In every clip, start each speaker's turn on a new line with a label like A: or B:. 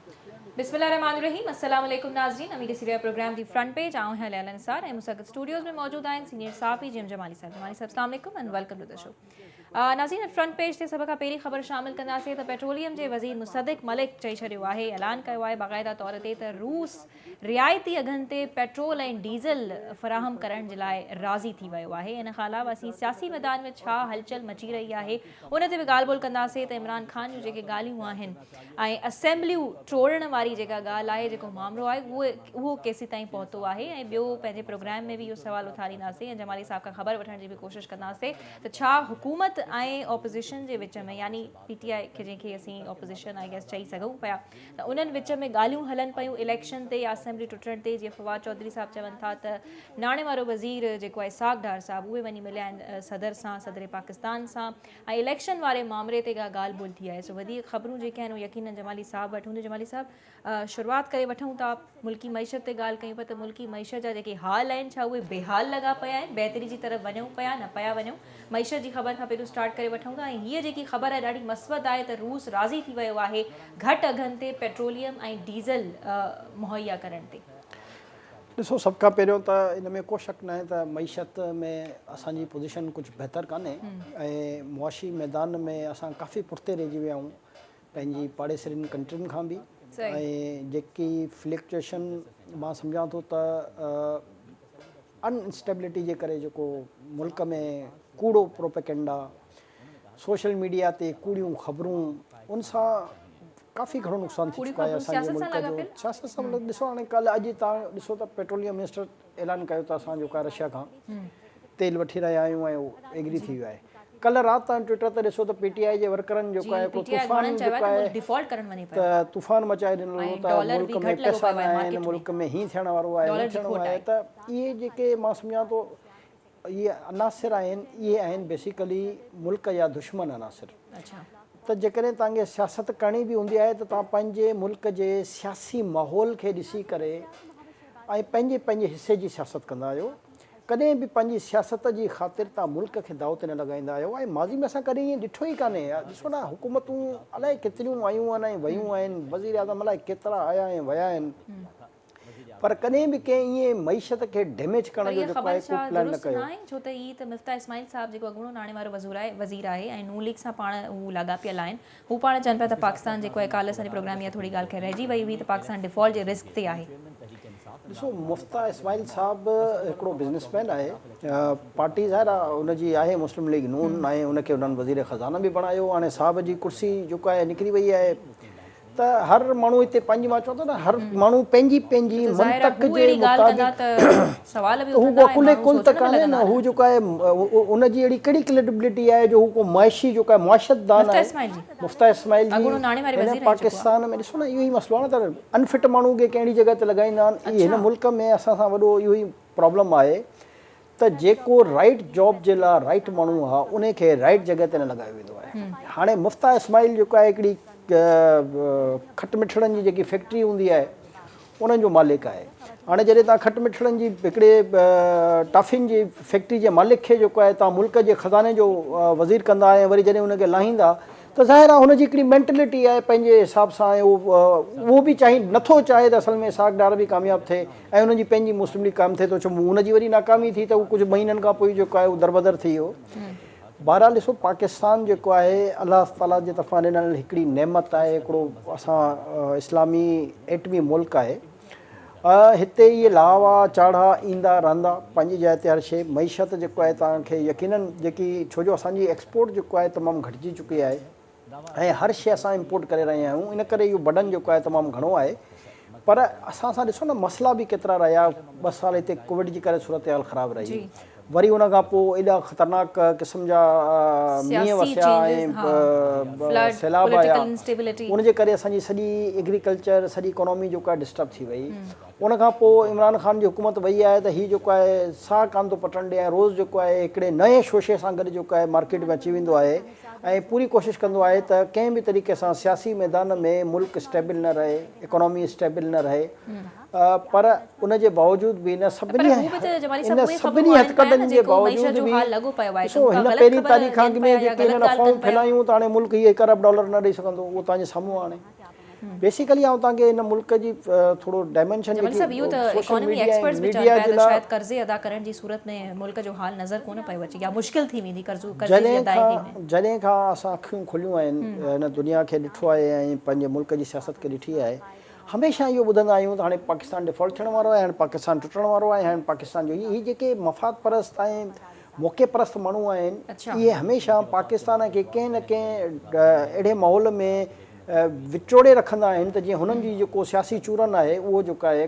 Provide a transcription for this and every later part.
A: بسم الله الرحمٰن الرحيم السلام عليڪم ناظرين اوهين ڏسي رهيا پروگرام the front page آئون آهيان ليليٰ نثار ۽ مون سان گڏ اسٽوڊيوز ۾ موجود آهن سينيئر صحافي جي ايم جمالي صاحب. جمالي صاحب السلام عليڪم and welcome to the show. ناظرين فرنٽ پيج تي سڀ کان پهرين خبر شامل ڪنداسين ته پيٽروليم جي وزير مصدق ملڪ چئي ڇڏيو آهي، اعلان ڪيو آهي باقاعده طور تي ته روس رعايتي اگهن تي پيٽرول ۽ ڊيزل فراهم ڪرڻ جي لاء راضي ٿي ويو آهي. ان کان علاوه اسين سياسي ميدان ۾ ڇا هلچل مچي رهي آهي ان تي به ڳالهه ٻولهه ڪنداسين ته عمران خان جون جيڪي ڳالهيون آهن ۽ اسيمبليون ٽوڙڻ واري جيڪا ڳالهه آهي جيڪو مامرو آهي اهو اهو ڪيسيتائين پهتو آهي ۽ ٻيو پنهنجي پروگرام ۾ به اهو سوال اٿارينداسين ۽ جمالي صاحب کان خبر وٺڻ جي به ڪوشش ڪنداسين ته ڇا حڪومت ۽ اپوزيشن جي وچ ۾ يعني پي ٽي آء کي جنهن کي اسين اپوزيشن I guess چئي سگهون پيا ته انهن وچ ۾ ڳالهيون هلن پيون اليڪشن تي يا اسيمبلي ٽٽڻ تي جيئن فواد چوڌري صاحب چون ٿا ته ناڻي وارو وزير جيڪو آهي اسحاق ڊار صاحب اهي وڃي مليا آهن صدر سان صدر پاڪستان سان ۽ اليڪشن واري مامري تي ڪا ڳالهه ٻولهه ٿي آهي سو وڌيڪ خبرون جيڪي آهن اهي يقينن جمالي صاحب وٽ هونديون. جمالي صاحب شروعات ڪري وٺون ٿا ملڪي معيشت تي ڳالهه ڪيون پيا ته ملڪي معيشت جا جيڪي حال آهن ڇا اهي بيحال لڳا پيا آهن بهتري جي طرف وڃون پيا نه پيا وڃون معيشت جي خبر کان پهريون اسٽارٽ ڪري وٺون ٿا ۽ هيء جيڪي خبر آهي ڏاڍي مثبت آهي ته روس راضي ٿي ويو آهي گهٽ اگهن تي پيٽروليم ۽ ڊيزل مهيا ڪرڻ تي.
B: ڏسو سڀ کان پهريون ته ان ۾ ڪو شڪ ناهي ته معيشت ۾ اسان جي پوزيشن ڪجهه بهتر ڪانهي ۽ معاشي ميدان ۾ اسان ڪافي پٺتي رهجي ويا آهيون پنهنجي پاڙيسرين ڪنٽرين کان به ۽ جيڪي فلڪچوئيشن مان سمجهان ٿو ته ان اسٽيبلٽي جي ڪري جيڪو ملڪ ۾ ڪوڙو پروپيگنڊا سوشل ميڊيا تي ڪوڙيون خبرون ان سان ڪافي گهڻو نقصان ٿي چڪو آهي اسان جي ملڪ جو سياست سان مطلب ڏسو هاڻي ڪالهه اڄ تان ڏسو ته پيٽروليم منسٽر اعلان ڪيو ته اسان جيڪو آهي رشيا کان تيل وٺي رهيا آهيون ۽ ايگري ٿي ويو آهي ڪلهه رات تان ٽوئٽر تي ڏسو ته پي ٽي آء جي ورڪرن جيڪو آهي طوفان جيڪو آهي ته طوفان مچائي ڏنو هو ته ملڪ ۾ پئسا نه آهن ملڪ ۾ هي ٿيڻ وارو آهي هو ٿيڻو آهي ته اهي جيڪي مان سمجهان ٿو اهي عناصر آهن اهي آهن بيسيڪلي ملڪ جا دشمن عناصر ته جيڪڏهن توهان کي سياست ڪرڻي به هوندي آهي ته توهان پنهنجي ملڪ جي سياسي ماحول کي ڏسي ڪري ۽ پنهنجي پنهنجي حصي جي سياست ڪندا آهيو ڪڏهن به پنهنجي سياست جي خاطر توهان ملڪ کي داء تي نه لڳائيندا آهيو ۽ ماضي ۾ اسان ڪڏهن ائين ڏٺو ئي ڪانهي ڏسو نه حڪومتون الائي ڪيتريون آيون آهن ۽ ويون آهن وزيراعظم الائي ڪيترا آيا ۽ ويا آهن پر ڪڏهن به ڪنهن ائين معيشت کي ڊيميج ڪرڻ
A: پر
B: جو
A: اها
B: جيڪو
A: خبر
B: آهي ڪو
A: ڇا
B: پلان نه
A: درست
B: ڪيو.
A: ناهي ڇو ته هي ته مفتاح اسماعيل صاحب جيڪو اڳوڻو ناڻي وارو وزير آهي ۽ نون ليگ سان پاڻ هو لاڳاپيل آهن هو پاڻ چون پيا ته پاڪستان جيڪو آهي ڪالهه اسان جي پروگرام ۾ اها ٿوري ڳالهه خير رهجي وئي هئي ته پاڪستان ڊيفالٽ جي رسڪ تي آهي.
B: ڏسو مفتاح اسماعيل صاحب هڪڙو بزنس مين آهي پارٽي ظاهر آهي ان جي آهي مسلم ليگ نون ۽ ان کي انهن وزير خزانه به بڻايو هاڻي صاحب جي ڪرسي جيڪو آهي نڪري وئي آهي ته هر ماڻهو هتي پنهنجي مان چوان ٿو نه هر ماڻهو پنهنجي پنهنجي منطق جي مطابق ته هو ڪو عقل ڪل ته ڪانهي نه هو جيڪو آهي ان جي اهڙي ڪهڙي ڪريڊبلٽي آهي جو هو ڪو معاشي جيڪو آهي معاشت دان آهي مفتاح اسماعيل جي هن پاڪستان ۾ ڏسو نه اهو ئي مسئلو آهي نه ته انفٽ ماڻهو کي ڪهڙي جڳهه تي لڳائيندا آهن اهي هن ملڪ ۾ اسان سان وڏو اهو ئي پرابلم آهي ته جيڪو رائيٽ جاب جي لاء رائيٽ ماڻهو آ انهي کي رائيٽ جڳهه تي نه لڳايو ويندو آهي هاڻي مفتاح اسماعيل جيڪو آهي هڪڙي کٽ مٺڙن جي جيڪي فيڪٽري هوندي آهي انهن جو مالڪ آهي هاڻي جڏهن تان کٽ مٺڙن جي هڪڙي ٽافين جي فيڪٽري جي مالڪ کي جيڪو آهي تان ملڪ جي خزاني جو وزير ڪندا ۽ وري جڏهن ان کي لاهيندا ته ظاهر آهي هن جي هڪڙي مينٽلٽي آهي پنهنجي حساب سان ۽ اهو به چاهي نٿو چاهي ته اصل ۾ اسحاق ڊار به ڪامياب ٿئي ۽ انهن جي پنهنجي مسلم ليگ قائم ٿئي ٿو ڇو ان جي وري ناڪامي ٿي ته هو ڪجهه مهينن کان پوء جيڪو آهي اهو دربدر ٿي ويو. بهرحال ڏسو پاڪستان جيڪو آهي الله تعالي جي طرفان ڏنل هڪڙي نعمت آهي هڪڙو اسان اسلامي ايٽمي ملڪ آهي هتي اهي لاوا چاڙها ايندا رهندا پنهنجي جاء تي هر شيء معيشت جيڪو آهي توهان کي يقينن جيڪي ڇو جو اسان جي ايڪسپورٽ جيڪو آهي تمام گهٽجي چڪي آهي ۽ هر شيء اسان امپورٽ ڪري رهيا آهيون ان ڪري اهو برڊن جيڪو آهي تمام گهڻو آهي پر اسان سان ڏسو نه مسئلا به ڪيترا رهيا ٻه سال هتي ڪووڊ جي ڪري صورتحال خراب رهي وري ان کان پوء ايڏا خطرناڪ قسم جا مينهن وسيا ۽ سيلاب آيا ان جي ڪري اسان جي سڄي ايگريڪلچر سڄي اڪانومي جيڪا آهي ڊسٽرب ٿي وئي ان کان پوء عمران خان جي حڪومت وئي آهي ته هي جيڪو آهي ساهه ڪانه ٿو پٽڻ ڏي ۽ روز جيڪو آهي هڪڙي نئين شوشي سان گڏ جيڪو آهي مارڪيٽ ۾ اچي ويندو آهي ۽ پوري ڪوشش ڪندو آهي ته ڪنهن به طريقي سان سياسي ميدان ۾ ملڪ اسٽيبل نه رهي اڪانومي اسٽيبل نه رهي پر ان جي باوجود به ان سڀني ان سڀني هٿڪنڊن جي باوجود به ڏسو هن پهرين تاريخ کان اڳ ۾ جيڪي هنن افواهون ڦهلايون ته هاڻي ملڪ هي هڪ ارب ڊالر نه ڏئي سگهندو اهو توهان جي سامهون آهي هاڻي. بيسيڪلي آئون توهان کي هن ملڪ جي ٿورو ڊائمينشن
A: جمالي صاحب اهو ته اڪانومي ايڪسپرٽس به چون پيا ته شايد قرضي ادا ڪرڻ جي صورت ۾ ملڪ جو حال نظر ڪونه پيو اچي يا مشڪل ٿي ويندي قرضو قرضي جي ادائيگي ۾.
B: جڏهن کان اسان اکيون کوليون آهن هن دنيا کي ڏٺو آهي ۽ پنهنجي ملڪ جي سياست کي ڏٺي آهي هميشه اهو ٻڌندا آهيون ته هاڻي پاڪستان ڊيفالٽ ٿيڻ وارو آهي هاڻي پاڪستان ٽٽڻ وارو آهي هاڻي پاڪستان جو هي جيڪي مفاد پرست ۽ موقعي پرست ماڻهو آهن اهي هميشه پاڪستان کي ڪنهن نه ڪنهن اهڙي ماحول ۾ وچوڙي رکندا آهن ته جيئن هنن جي جيڪو سياسي چورن آهي اهو جيڪو آهي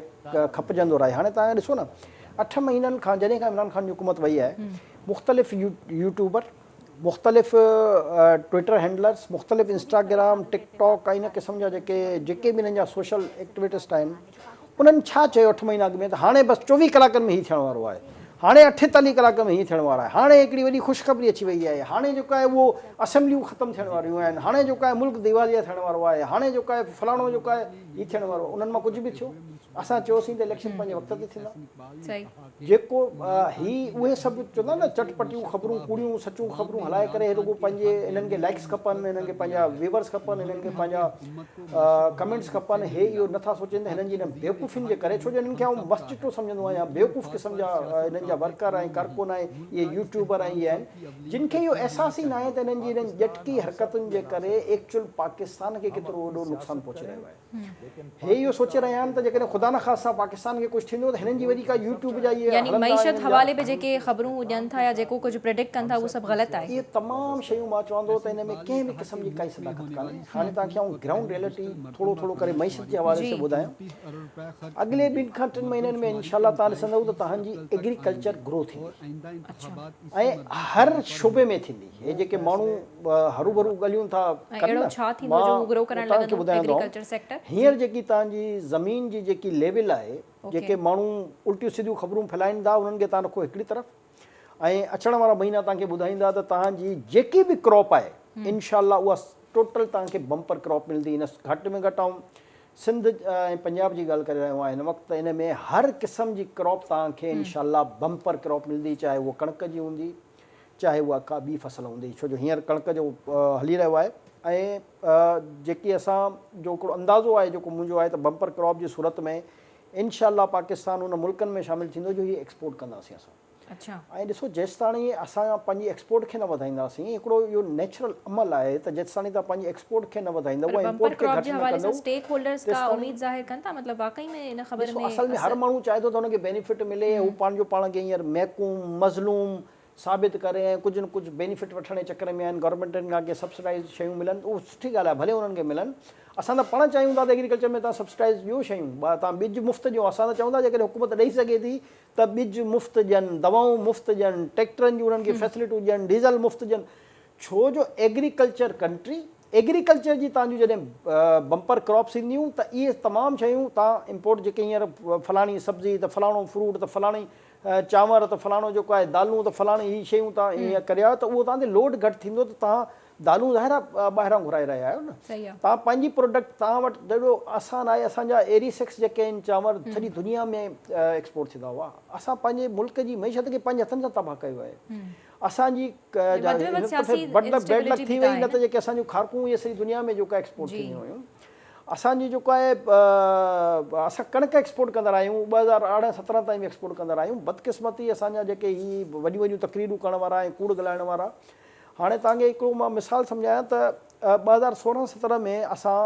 B: کپجندو رهي. هاڻي توهان ڏسو نه اٺ مهينن کان جڏهن کان عمران خان جي حڪومت وئي آهي مختلف يوٽيوبر، مختلف ٽوئٽر هينڊلرس، مختلف انسٽاگرام، ٽڪ ٽاڪ ۽ ان قسم جا جيڪي جيڪي به انهن جا سوشل ايڪٽيوٽسٽ آهن انهن ڇا چيو اٺ مهينا اڳ ۾ ته هاڻي بس 24 ڪلاڪن ۾ هي ٿيڻ وارو آهي، هاڻي 48 ڪلاڪن ۾ هي ٿيڻ وارو آهي، هاڻي هڪڙي وڏي خوشخبري اچي وئي آهي، هاڻي جيڪو آهي اهو اسيمبليون ختم ٿيڻ واريون آهن، هاڻي جيڪو آهي ملڪ ديواليه ٿيڻ وارو آهي، هاڻي جيڪو آهي فلاڻو جيڪو آهي هي ٿيڻ وارو آهي، انهن مان ڪجهه به ٿيو؟ اسان چيوسين ته اليڪشن پنهنجي وقت تي ٿيندا. جيڪو هي اهي سڀ چوندا نه چٽپٽيون خبرون ڪوڙيون سچون خبرون هلائي ڪري رڳو پنهنجي انهن کي لائڪس کپن انهن کي پنهنجا ويورس کپن انهن کي پنهنجا ڪمينٽس کپن هي اهو نٿا سوچين ته هنن جي انهن بيوقوفين جي ڪري ڇو جو انهن کي آئون مس چٽو سمجهندو آهيان بيوقوف قسم جا انهن جا ورڪر ۽ ڪارڪن ۽ اهي يوٽيوبر ۽ اهي آهن جن کي اهو احساس ئي ناهي ته انهن جي انهن ڄٽڪي حرڪتن جي ڪري ايڪچوئل پاڪستان کي ڪيترو وڏو نقصان پهچي رهيو آهي. هي اهو سوچي رهيا آهن ته جيڪڏهن خدا نخواسته پاڪستان کي ڪجهه ٿيندو ته هنن جي وري ڪا يوٽيوب جا اهي
A: يعني معيشت حوالي به جيڪي خبرون هو ڏين ٿا يا جيڪو ڪجهه پريڊڪٽ ڪن ٿا اهو سڀ غلط آهي.
B: اهي تمام شيون مان چوان ٿو ته ان ۾ ڪنهن به قسم جي ڪائي صداقت ڪانهي. هاڻي توهان کي آئون گرائونڊ ريئلٽي ٿورو ٿورو ڪري معيشت جي حوالي سان ٻڌايان. اڳلي ٻن کان ٽن مهينن ۾ انشاء الله توهان ڏسندؤ ته توهان جي ايگريڪلچر گرو ٿيندي ۽ هر شعبي ۾ ٿيندي. هي جيڪي ماڻهو هروڀرو ڳالهيون ٿا ڪن نه، مان توهان کي ٻڌايان ٿو هينئر جيڪي توهان جي زمين جي جيڪي ليول آهي، جيڪي ماڻهو الٽيون سڌيون خبرون ڦهلائين ٿا انهن کي توهان رکو هڪڙي طرف ۽ اچڻ وارا مهينا توهان کي ٻڌائيندا ته توهان جي جيڪي به ڪراپ آهي انشاء الله اها ٽوٽل توهان کي بمپر ڪراپ ملندي. هن گهٽ ۾ گهٽ آئون سنڌ ۽ پنجاب جي ڳالهه ڪري رهيو آهيان هن وقت ته ان ۾ هر قسم جي ڪراپ توهان کي انشاء الله بمپر ڪراپ ملندي، چاهي اها ڪڻڪ جي هوندي چاهي اها ڪا ٻي فصل هوندي ڇو جو هينئر ڪڻڪ جو هلي رهيو آهي ۽ جيڪي اسان جو هڪڙو اندازو آهي جيڪو منهنجو آهي ته بمپر ڪراپ جي صورت ۾ انشاء الله پاڪستان ان ملڪن ۾ شامل ٿيندو جو هي ايڪسپورٽ ڪنداسين اسان ۽ ڏسو جيستاڻي اسان پنهنجي ايڪسپورٽ کي نه وڌائينداسين هڪڙو اهو نيچرل عمل آهي ته جيستاڻي توهان پنهنجي ايڪسپورٽ کي نه وڌائيندؤ
A: ۽ امپورٽ کي گهٽ نه ڪندؤ تيستاڻي
B: ڏسو اصل ۾ هر ماڻهو چاهي ٿو ته هن کي بينيفٽ ملي هو پنهنجو پاڻ کي هينئر محڪوم مظلوم ثابت ڪري ۽ ڪجهه نه ڪجهه بينيفٽ وٺڻ جي چڪر ۾ آهن، گورنمينٽن کان ڪي سبسڊائيز شيون ملن ته اهو سٺي ڳالهه آهي ڀلي انهن کي ملن، اسان ته پاڻ چاهيون ٿا ته ايگريڪلچر ۾ توهان سبسڊائيز ڏيو شيون، توهان ٻج مفت ڏيو، اسان ته چئون ٿا جيڪڏهن حڪومت ڏئي سگهي ٿي ته ٻج مفت ڏين، دوائون مفت ڏين، ٽريڪٽرن جون انهن کي فيسلٽيون ڏين، ڊيزل مفت ڏين، ڇو جو ايگريڪلچر ڪنٽري ايگريڪلچر جي توهان جون جڏهن بمپر ڪراپس اينديون ته اهي تمام شيون توهان امپورٽ جيڪي هينئر فلاڻي سبزي ته فلاڻو فروٽ ته فلاڻي چانور ته فلاڻو جيڪو آهي دالون ته فلاڻي هي شيون توهان ائين ڪريا ته اهو توهان تي لوڊ گهٽ ٿيندو ته توهان دالون ظاهر آهي ٻاهران گهرائي رهيا آهيو نه توهان پنهنجي پروڊڪٽ توهان وٽ ڏاڍو آسان آهي اسان جا ايري سڪس جيڪي آهن چانور سڄي دنيا ۾ ايڪسپورٽ ٿيندا هئا اسان پنهنجي ملڪ جي معيشت کي پنهنجي هٿن سان تباهه ڪيو آهي اسان جي بڊ لڪ بيڊ لڪ ٿي وئي نه ته جيڪي اسان جون کارڪون اهي سڄي دنيا ۾ جيڪا ايڪسپورٽ ٿينديون هيون اسان جي جيڪو آهي اسان ڪڻڪ ايڪسپورٽ ڪندڙ آهيون 2018 17 تائين به ايڪسپورٽ ڪندڙ آهيون بدقسمتي اسان جا جيڪي هي وڏيون وڏيون تقريرون ڪرڻ وارا ۽ ڪوڙ ڳالهائڻ وارا هاڻي توهان کي هڪڙو مان مثال سمجهايان ته 2016 17 ۾ اسان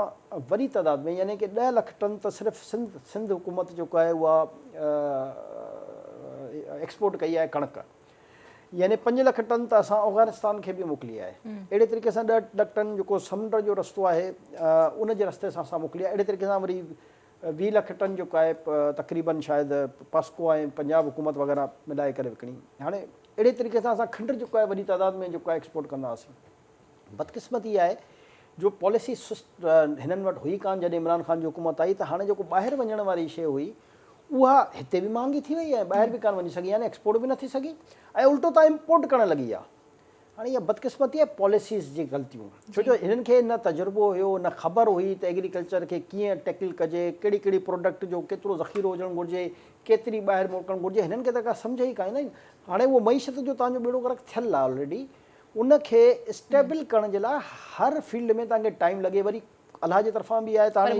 B: وڏي تعداد ۾ يعني ڪي 10 لک ٽن ته صرف سنڌ سنڌ حڪومت جيڪو آهي اها ايڪسپورٽ ڪئي آهي ڪڻڪ يعني 5 لک ٽن ته اسان افغانستان کي به موڪلي آهي. اهڙي طريقي سان 10 لک ٽن جيڪو سمنڊ جو رستو آهي ان جي رستي سان اسان موڪلي آهي. اهڙي طريقي سان وري 20 لک ٽن جيڪو آهي تقريبن شايد پاسڪو ۽ پنجاب حڪومت وغيره ملائي ڪري وڪڻي. هاڻي اهڙي طريقي سان اسان کنڊ جيڪو آهي وڏي تعداد ۾ جيڪو آهي ايڪسپورٽ ڪندا هئاسين. بدقسمتي اها آهي جو پاليسي سست هنن وٽ هئي ڪانه جڏهن عمران خان جي حڪومت آئي ته هاڻي جيڪو ٻاهر وڃڻ واري شيء هئي اها هتي به مهانگي ٿي وئي ۽ ٻاهر به ڪانه وڃي سگهي يعني ايڪسپورٽ به نه ٿي سگهي ۽ الٽو تان امپورٽ ڪرڻ لڳي ويا. هاڻي اها بدقسمتي آهي پاليسيز جي غلطيون ڇو جو هنن کي نه تجربو هيو نه خبر هئي ته ايگريڪلچر کي ڪيئن ٽيڪل ڪجي ڪهڙي ڪهڙي پروڊڪٽ جو ڪيترو ذخيرو هجڻ گهرجي ڪيتري ٻاهر موڪلڻ گهرجي هنن کي ته ڪا سمجهه ئي ڪانه هاڻي اهو معيشت جو تان جو ٻيڙو غرق ٿيل آهي آلريڊي ان کي اسٽيبل ڪرڻ جي لاء هر فيلڊ ۾ توهان کي ٽائيم لڳي وري الله جي طرفان به آهي ته
A: هاڻي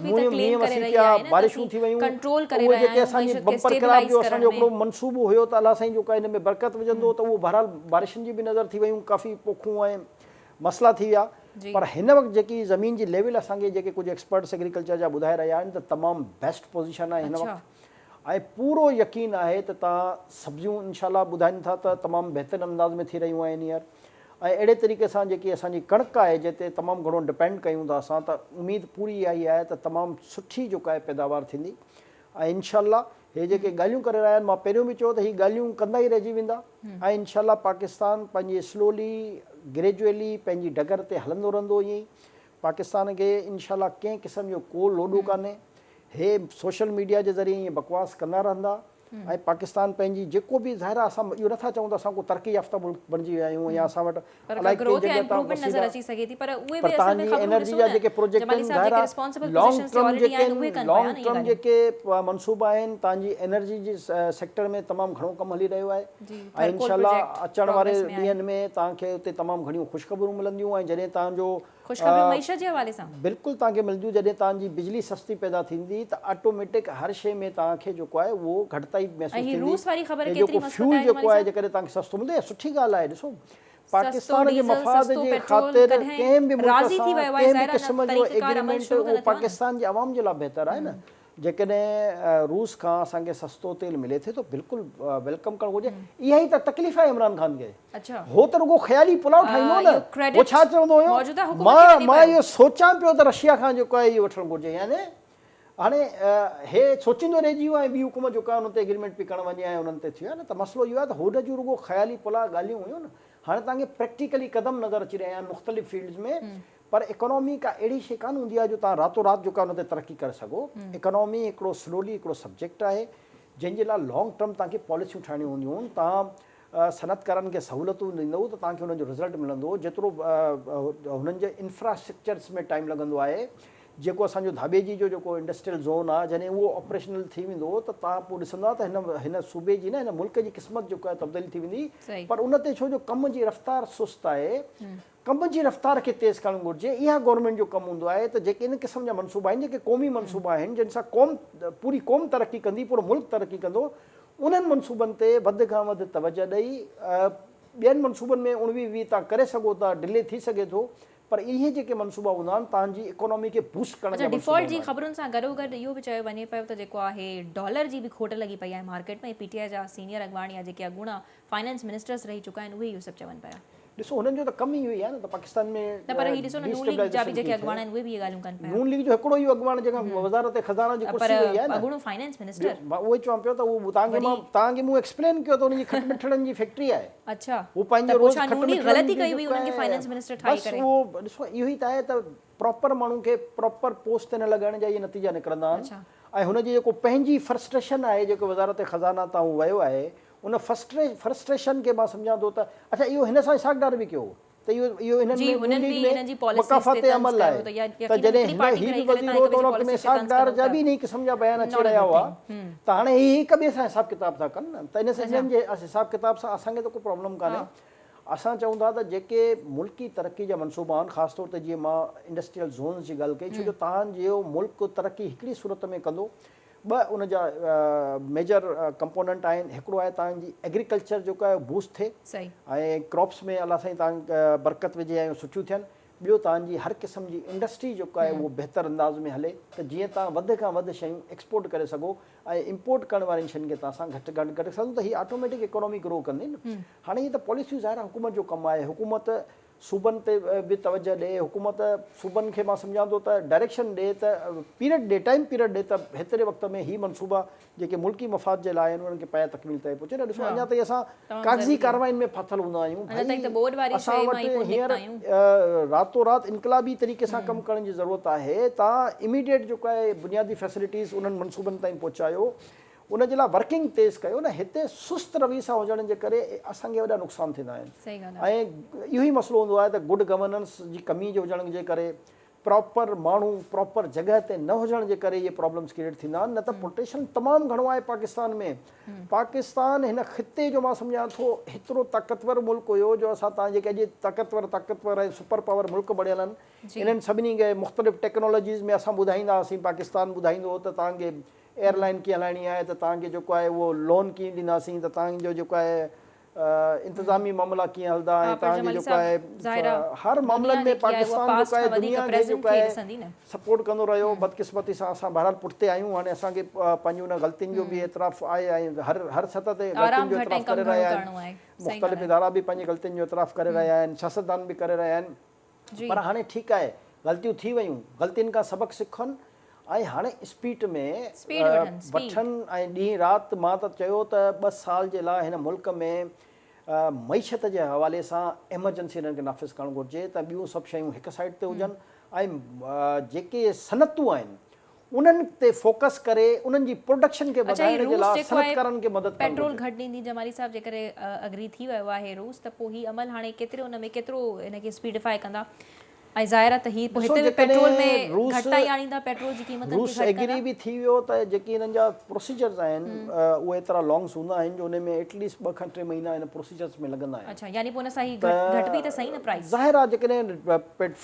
A: مينهن وسي پيا،
B: بارشون ٿي ويون، اهي جيڪي اسان جي بمپر ڪراپ جو اسان جو هڪڙو منصوبو هيو ته الله سائين جيڪو آهي ان ۾ برڪت وجهندو ته اهو بهرحال بارشن جي به نظر ٿي ويون، ڪافي پوکون ۽ مسئلا ٿي ويا پر هن وقت جيڪي زمين جي ليول اسان کي جيڪي ڪجهه ايڪسپرٽس ايگريڪلچر جا ٻڌائي رهيا آهن ته تمام بيسٽ پوزيشن آهي هن وقت ۽ پورو يقين آهي ته تان سبزيون انشاء الله ٻڌائين ٿا ته تمام بهترين انداز ۾ ٿي رهيون آهن هينئر ۽ اهڙي طريقي سان جيڪي اسان جي ڪڻڪ آهي جنهن تي تمام گهڻو ڊپينڊ ڪيون ٿا اسان ته اميد پوري اها ئي آهي ته تمام سٺي جيڪا آهي پيداوار ٿيندي ۽ انشاء الله هي جيڪي ڳالهيون ڪري رهيا آهن مان پهريون به چيو ته هي ڳالهيون ڪندا ئي رهجي ويندا ۽ انشاء الله پاڪستان پنهنجي سلولي گريجوئلي پنهنجي ڊگر تي هلندو رهندو ائين ئي پاڪستان کي انشاء الله ڪنهن قسم جو ڪو لوڏو ڪانهي هي سوشل ميڊيا جي ذريعي ائين بڪواس ڪندا رهندا ۽ پاڪستان پنهنجي جيڪو به ظاهر آهي اسان اهو نٿا چئون ته اسان ڪو ترقي يافته ملڪ بڻجي ويا آهيون يا اسان وٽ الائي ڪنهن جڳهه تان وسيلا پر تهان جي انرجي جا جيڪي پروجيڪٽ آهن ظاهر آهي لانگ ٽرم جيڪي آهن لانگ ٽرم جيڪي منصوبا آهن تهان جي انرجي جي سيڪٽر ۾ تمام گهڻو ڪم هلي رهيو آهي ۽ انشاء الله اچڻ واري ڏينهن ۾ تهان کي اتي تمام گهڻيون خوشخبرون ملنديون ۽ جڏهن تهان جو
A: خوشخبريون معيشت جي حوالي سان.
B: بلڪل توهان کي ملنديون جڏهن توهان جي بجلي سستي پيدا ٿيندي ته آٽوميٽڪ هر شئي ۾ توهان کي جيڪو آهي اهو گهٽتائي محسوس
A: ۽ هي
B: ٿيندي
A: روس واري خبر
B: ۽
A: ڪيتري
B: جيڪو
A: مثبت
B: فيول
A: آهي
B: جيڪو
A: جمالي
B: آهي
A: صاحب؟
B: جيڪڏهن توهان کي سستو ملندو اها سٺي ڳالهه آهي ڏسو
A: سستو
B: پاڪستان جي
A: ڊيزل
B: مفاد
A: سستو
B: جي
A: پيٽرول
B: خاطر
A: ڪڏهن
B: ڪنهن به ملڪ
A: راضي
B: سان
A: ٿي ويو آهي
B: ڪنهن به
A: ظاهر آهي نه
B: قسم جو
A: طريقه ڪار عمل
B: ايگريمينٽ
A: شروع ته
B: اهو
A: نه ٿيو آهي نه.
B: پاڪستان جي عوام جي لاء بهتر آهي نه جيڪڏهن روس کان اسان کي سستو تيل ملي ٿي ته بلڪل welcome ڪرڻ گهرجي. اها ئي ته تڪليف آهي عمران خان کي. هو ته رڳو خيالي پلاء ٺاهيندو هو نه. هو ڇا چوندو هيو مان مان اهو سوچان پيو ته رشيا کان جيڪو آهي اهو وٺڻ گهرجي يعني هاڻي هي سوچيندو رهجي ويو ۽ ٻي حڪومت جيڪا آهي ان تي ايگريمينٽ پئي ڪرڻ وڃي ۽ انهن تي ٿي ويو نه ته مسئلو اهو آهي ته هن جون رڳو خيالي پلاء ڳالهيون هيون نه هاڻي توهان کي پريڪٽيڪلي قدم نظر اچي رهيا آهن مختلف فيلڊز ۾ پر اڪانامي ڪا اهڙي شيء ڪانه هوندي آهي جو توهان راتو رات جيڪا ان تي ترقي ڪري سگهو. اڪانامي هڪڙو سلولي هڪڙو سبجيڪٽ آهي جنهن جي لاء لانگ ٽرم توهان کي پاليسيون ٺاهڻيون هونديون آهن. توهان صنعتڪارن کي سهولتون ڏيندؤ ته توهان کي انهن جو رزلٽ ملندو. جيترو هنن جي انفراسٽرڪچرس ۾ ٽائيم لڳندو آهي. جيڪو اسان جو ڌاٻيجي جو جيڪو انڊسٽريل زون آهي جڏهن اهو آپريشنل ٿي ويندو ته توهان پوء ڏسندا ته هن هن صوبي جي نه هن ملڪ جي قسمت جيڪا آهي تبديل ٿي ويندي پر ان تي ڇو جو ڪم جي رفتار سست آهي ڪم جي رفتار کي تيز ڪرڻ گهرجي، اها گورنمينٽ جو ڪم هوندو آهي ته جيڪي ان قسم جا منصوبا آهن جيڪي قومي منصوبا آهن جن سان قوم پوري قوم ترقي ڪندي پورو ملڪ ترقي ڪندو انهن منصوبن تي وڌ کان وڌ توجه ڏئي ٻين منصوبن ۾ اڻويهه ويهه تان ڪري سگهو ٿا ڊلي ٿي سگهي ٿو پر اهي جيڪي منصوبا هوندا آهن تان جي اڪانومي کي بوسٽ ڪرڻ
A: اڇا
B: جا منصوبا
A: ڊيفالٽ جي
B: هوندا آهن.
A: خبرن سان گڏوگڏ اهو به چيو وڃي پيو ته جيڪو آهي ڊالر جي به کوٽ لڳي پئي آهي مارڪيٽ ۾ ۽ پي ٽي آء جا سينيئر اڳواڻ يا جيڪي اڳوڻا فائنانس منسٽرز رهي چڪا آهن اهي اهو سڀ چون پيا.
B: ڏسو هنن جو ته ڪم ئي اهو ئي آهي نه ته پاڪستان ۾
A: نه پر هي ڏسو نه نون ليگ جا به جيڪي اڳواڻ آهن اهي به اهي ڳالهيون ڪن پيا.
B: نون ليگ جو هڪڙو اهو اڳواڻ جيڪا وزارت خزانه جي ڪرسي وئي آهي نه
A: پر اڳوڻو فائنانس منسٽر
B: مان اهو ئي چوان پيو ته اهو توهان کي مان توهان کي مون ايڪسپلين ڪيو ته ان جي کٽ مٺڙن جي فيڪٽري آهي
A: اڇا
B: هو پنهنجو روز کٽ
A: مٺڙن غلطي ڪئي هئي انهن کي فائنانس منسٽر ٺاهي
B: ڪري بس اهو ڏسو اهو ئي ته آهي ته پراپر ماڻهو کي پراپر پوسٽ تي نه لڳائڻ جا اهي نتيجا نڪرندا آهن ۽ هن جي جيڪو پنهنجي فرسٽريشن آهي جيڪو وزارت خزانه تان هو ويو آهي ان فرسٽريشن کي مان سمجهان ٿو ته اڇا اهو هن سان اسحاق ڊار به ڪيو هو ته اهو اهو انهن ۾ نون ليگ ۾ مڪافات عمل آهي ته جڏهن هن هي به وزير هو ته ان وقت ۾ اسحاق ڊار جا به انهي قسم جا بيان اچي رهيا هئا ته هاڻي هي هڪ ٻئي سان حساب ڪتاب ٿا ڪن نه ته ان سان انهن جي حساب ڪتاب سان اسان کي ته ڪو پرابلم ڪانهي اسان چئون ٿا ته جيڪي ملڪي ترقي جا منصوبا آهن خاص طور تي جيئن مان انڊسٽريل زونز جي ڳالهه ڪئي ڇو جو تهان جو ملڪ ترقي هڪڙي صورت ۾ ڪندو ٻه ان جا ميجر ڪمپوننٽ آهن هڪڙو آهي تان جي ايگريڪلچر جيڪو آهي بوسٽ ٿئي ۽ ڪراپس ۾ الله سائين تان برڪت وجهي ۽ سٺيون ٿين ٻيو تان جي هر قسم جي انڊسٽري جيڪو آهي اهو بهتر انداز ۾ هلي ته جيئن تان وڌ کان وڌ شيون ايڪسپورٽ ڪري سگهو ۽ امپورٽ ڪرڻ وارين شين کي تان سان گهٽ گهٽ گهٽ سگهو ته هي آٽوميٽڪ اڪانومي گرو ڪندي نه هاڻي هي ته پاليسيون ظاهر آهي حڪومت جو ڪم آهي حڪومت صوبن تي به توجه ڏي، حڪومت صوبن کي مان سمجهان ٿو ته ڊائريڪشن ڏي ته پيريڊ ڏي ٽائيم پيريڊ ڏي ته هيتري وقت ۾ هي منصوبا جيڪي ملڪي مفاد جي لاء آهن انهن کي پايه تڪميل تائين پهچي نه ڏسو اڃا تائين اسان ڪاغذي ڪارروائين ۾ ڦاٿل هوندا آهيون ڀائي اسان وٽ هينئر راتو رات انقلابي طريقي سان ڪم ڪرڻ جي ضرورت آهي تان اميڊيٽ جيڪو آهي بنيادي فيسلٽيز انهن منصوبن تائين پهچايو ان جي لاء ورڪنگ تيز ڪيو نه هتي سست روي سان هجڻ جي ڪري اسان کي وڏا نقصان ٿيندا آهن ۽ اهو ئي مسئلو هوندو آهي ته گڊ گورننس جي ڪمي جي هجڻ جي ڪري پراپر ماڻهو پراپر جڳهه تي نه هجڻ جي ڪري اهي پرابلمز ڪريئيٽ ٿيندا آهن نه ته پوٽينشل تمام گهڻو آهي پاڪستان ۾ پاڪستان هن خطي جو مان سمجهان ٿو هيترو طاقتور ملڪ هيو جو اسان تان جيڪي اڄ طاقتور طاقتور ۽ سپر پاور ملڪ بڻيل آهن انهن سڀني کي مختلف ٽيڪنالاجيز ۾ اسان ٻڌائيندا هئاسين پاڪستان ٻڌائيندو هو ته توهان کي ايئر لائن ڪيئن هلائڻي آهي ته توهان کي جيڪو آهي اهو لون ڪيئن ڏينداسين ته توهان جو جيڪو آهي انتظامي معاملا ڪيئن هلندا ۽ توهان جي جيڪو آهي هر معاملن ۾ پاڪستان جيڪو آهي دنيا کي جيڪو آهي سپورٽ ڪندو رهيو بدقسمتي سان اسان بهرحال پٺتي آهيون هاڻي اسان کي پنهنجي ان غلطين جو به اعتراف آهي ۽ هر هر سطح تي غلطين جو اعتراف ڪري رهيا آهن مختلف ادارا به پنهنجي غلطين جو اعتراف ڪري رهيا آهن سياستدان به ڪري رهيا آهن پر هاڻي ٺيڪ آهي غلطيون ٿي ويون غلطين کان سبق سکن ۽ هاڻي اسپيڊ ۾ وٺن ۽ ڏينهن رات مان ته چيو ته ٻه سال جي لاء هن ملڪ ۾ معيشت جي حوالي سان ايمرجنسي هنن کي نافذ ڪرڻ گهرجي ته ٻيون سڀ شيون هڪ سائيڊ تي هجن ۽ جيڪي صنعتون آهن انهن تي فوڪس ڪري انهن جي پروڊڪشن کي
A: اڇا هي
B: وڌائڻ جي
A: روس
B: لاء
A: جيڪو آهي
B: صنعتڪارن کي مدد ڪرڻ
A: پيٽرول
B: گهرجي.
A: گهٽ ڏيندي جمالي صاحب جيڪڏهن اگري ٿي ويو آهي روس ته پوء هي عمل هاڻي ڪيترو ان ۾ ڪيترو ان کي اسپيڊيفائي ڪندا ۽ ظاهر آهي ته هي پوء
B: ڏسو
A: هتي به پيٽرول ۾
B: جيڪڏهن روس
A: گهٽتائي آڻيندا پيٽرول جي قيمتن کي
B: روس
A: گهٽ
B: ايگري
A: ڪندا.
B: به ٿي ويو ته جيڪي انهن جا پروسيجرز آهن اهي ايترا لانگس هوندا آهن جو ان ۾ ايٽ ليسٽ 2 کان 3 مهينا ان پروسيجرز ۾ لڳندا آهن.
A: اڇا يعني پوء ان سان هي
B: ته
A: گهٽ به ته سهي نه پرائيس.
B: ظاهر آهي جيڪڏهن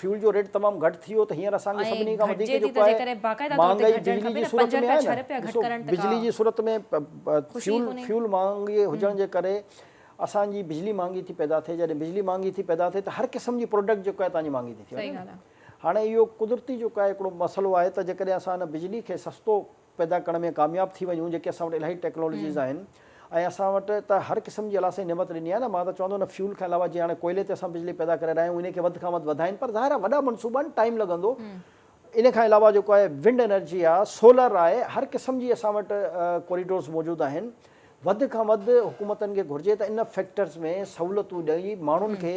B: فيول جو ريٽ تمام گهٽ ٿي ويو ته هينئر اسان کي
A: ۽
B: سڀني کان وڌيڪ
A: گهٽجي ٿي
B: جيڪو
A: ته
B: آهي
A: جيڪڏهن باقاعده طور تي
B: مهانگائي
A: گهٽجڻ
B: بجلي
A: کپي
B: جي
A: نه
B: صورت
A: 5
B: ۾
A: رپيا
B: آهي
A: 6
B: نه
A: رپيا گهٽ
B: ڏسو
A: ڪرڻ ته
B: بجلي
A: ڪا
B: جي صورت ۾
A: خوشي
B: فيول
A: ڪونهي.
B: فيول مهانگي هجڻ جي ڪري اسان جي بجلي مهانگي ٿي پيدا ٿئي جڏهن بجلي مهانگي ٿي پيدا ٿئي ته هر قسم جي پروڊڪٽ جيڪو آهي توهان جي مهانگي ٿي ٿي
A: صحيح
B: وڃي نه
A: ڳالهه آهي.
B: هاڻي اهو قدرتي جيڪو آهي هڪڙو مسئلو آهي ته جيڪڏهن اسان ان بجلي کي سستو پيدا ڪرڻ ۾ ڪامياب ٿي وڃون جيڪي اسان وٽ الاهي ٽيڪنالاجيز آهن ۽ اسان وٽ ته هر قسم جي الله سائين نعمت ڏني آهي نه مان ته چوندو ان فيول کان علاوه جيئن هاڻي ڪوئلي تي اسان بجلي پيدا ڪري رهيا آهيون ان کي وڌ کان وڌ وڌائين پر ظاهر آهي وڏا منصوبا آهن ٽائيم لڳندو ان کان علاوه جيڪو آهي ونڊ انرجي آهي سولر آهي هر قسم جي اسان وٽ ڪوريڊورز موجود آهن وڌ کان وڌ حڪومتن کي گهرجي ته ان فيڪٽرز ۾ سهولتون ڏئي ماڻهن کي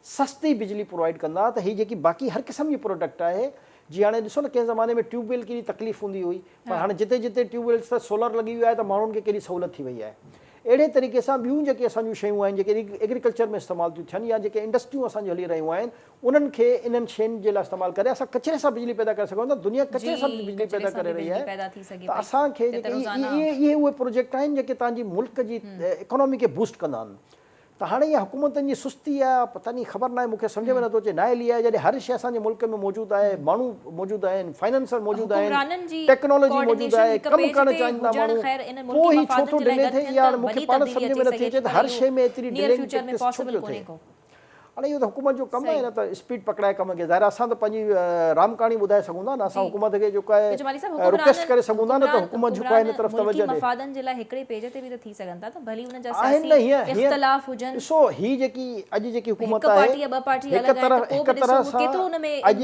B: سستي بجلي پرووائيڊ ڪندا ته هي جيڪي باقي هر قسم جي پروڊڪٽ آهي جي هاڻي ڏسو نه ڪنهن زماني ۾ ٽيوب ويل ڪيڏي تڪليف هوندي هئي پر هاڻي جتي جتي ٽيوب ويلز تي سولر لڳي ويو آهي ته ماڻهن کي ڪيڏي سهولت ٿي وئي آهي اهڙي طريقي سان ٻيون جيڪي اسان جون شيون آهن جيڪي ايگريڪلچر ۾ استعمال ٿيون ٿين يا جيڪي انڊسٽريون اسان جون هلي رهيون آهن انهن کي انهن شين جي لاء استعمال ڪري اسان ڪچري سان بجلي پيدا ڪري سگهون ٿا دنيا ڪچري سان به بجلي پيدا ڪري رهي آهي ته اسان کي جيڪي اهي اهي پروجيڪٽ آهن جيڪي توهان جي ملڪ جي اڪانومي کي بوسٽ ڪندا آهن ته هاڻي اها حڪومتن جي سستي آهي پتا ني خبر ناهي مون کي سمجهه ۾ نٿو اچي نااهلي آهي جڏهن هر شيء اسان جي ملڪ ۾ موجود آهي ماڻهو موجود آهن فائنانسر موجود آهن ٽيڪنالاجي موجود آهي ڪم ڪرڻ چاهين ٿا ماڻهو پوء هي ڇو ٿو ڊلي ٿئي اها هاڻي مون کي پاڻ سمجهه ۾ نٿي اچي ته هر شيء ۾ ايتري ڊلينگ پريڪٽس ڇو پيو ٿئي هاڻي اهو ته حڪومت جو ڪم آهي نه ته اسپيڊ پڪڙائي ڪم کي ظاهر آهي اسان ته پنهنجي رام ڪهاڻي ٻڌائي سگهون ٿا نه اسان حڪومت کي جيڪو آهي رڪويسٽ ڪري سگهون ٿا نه ته حڪومت جيڪو آهي ان طرف توجه ڏي. آهن نه هيئن ڏسو هي جيڪي اڄ جيڪي حڪومت آهي هڪ طرف هڪ طرح سان اڄ اڄ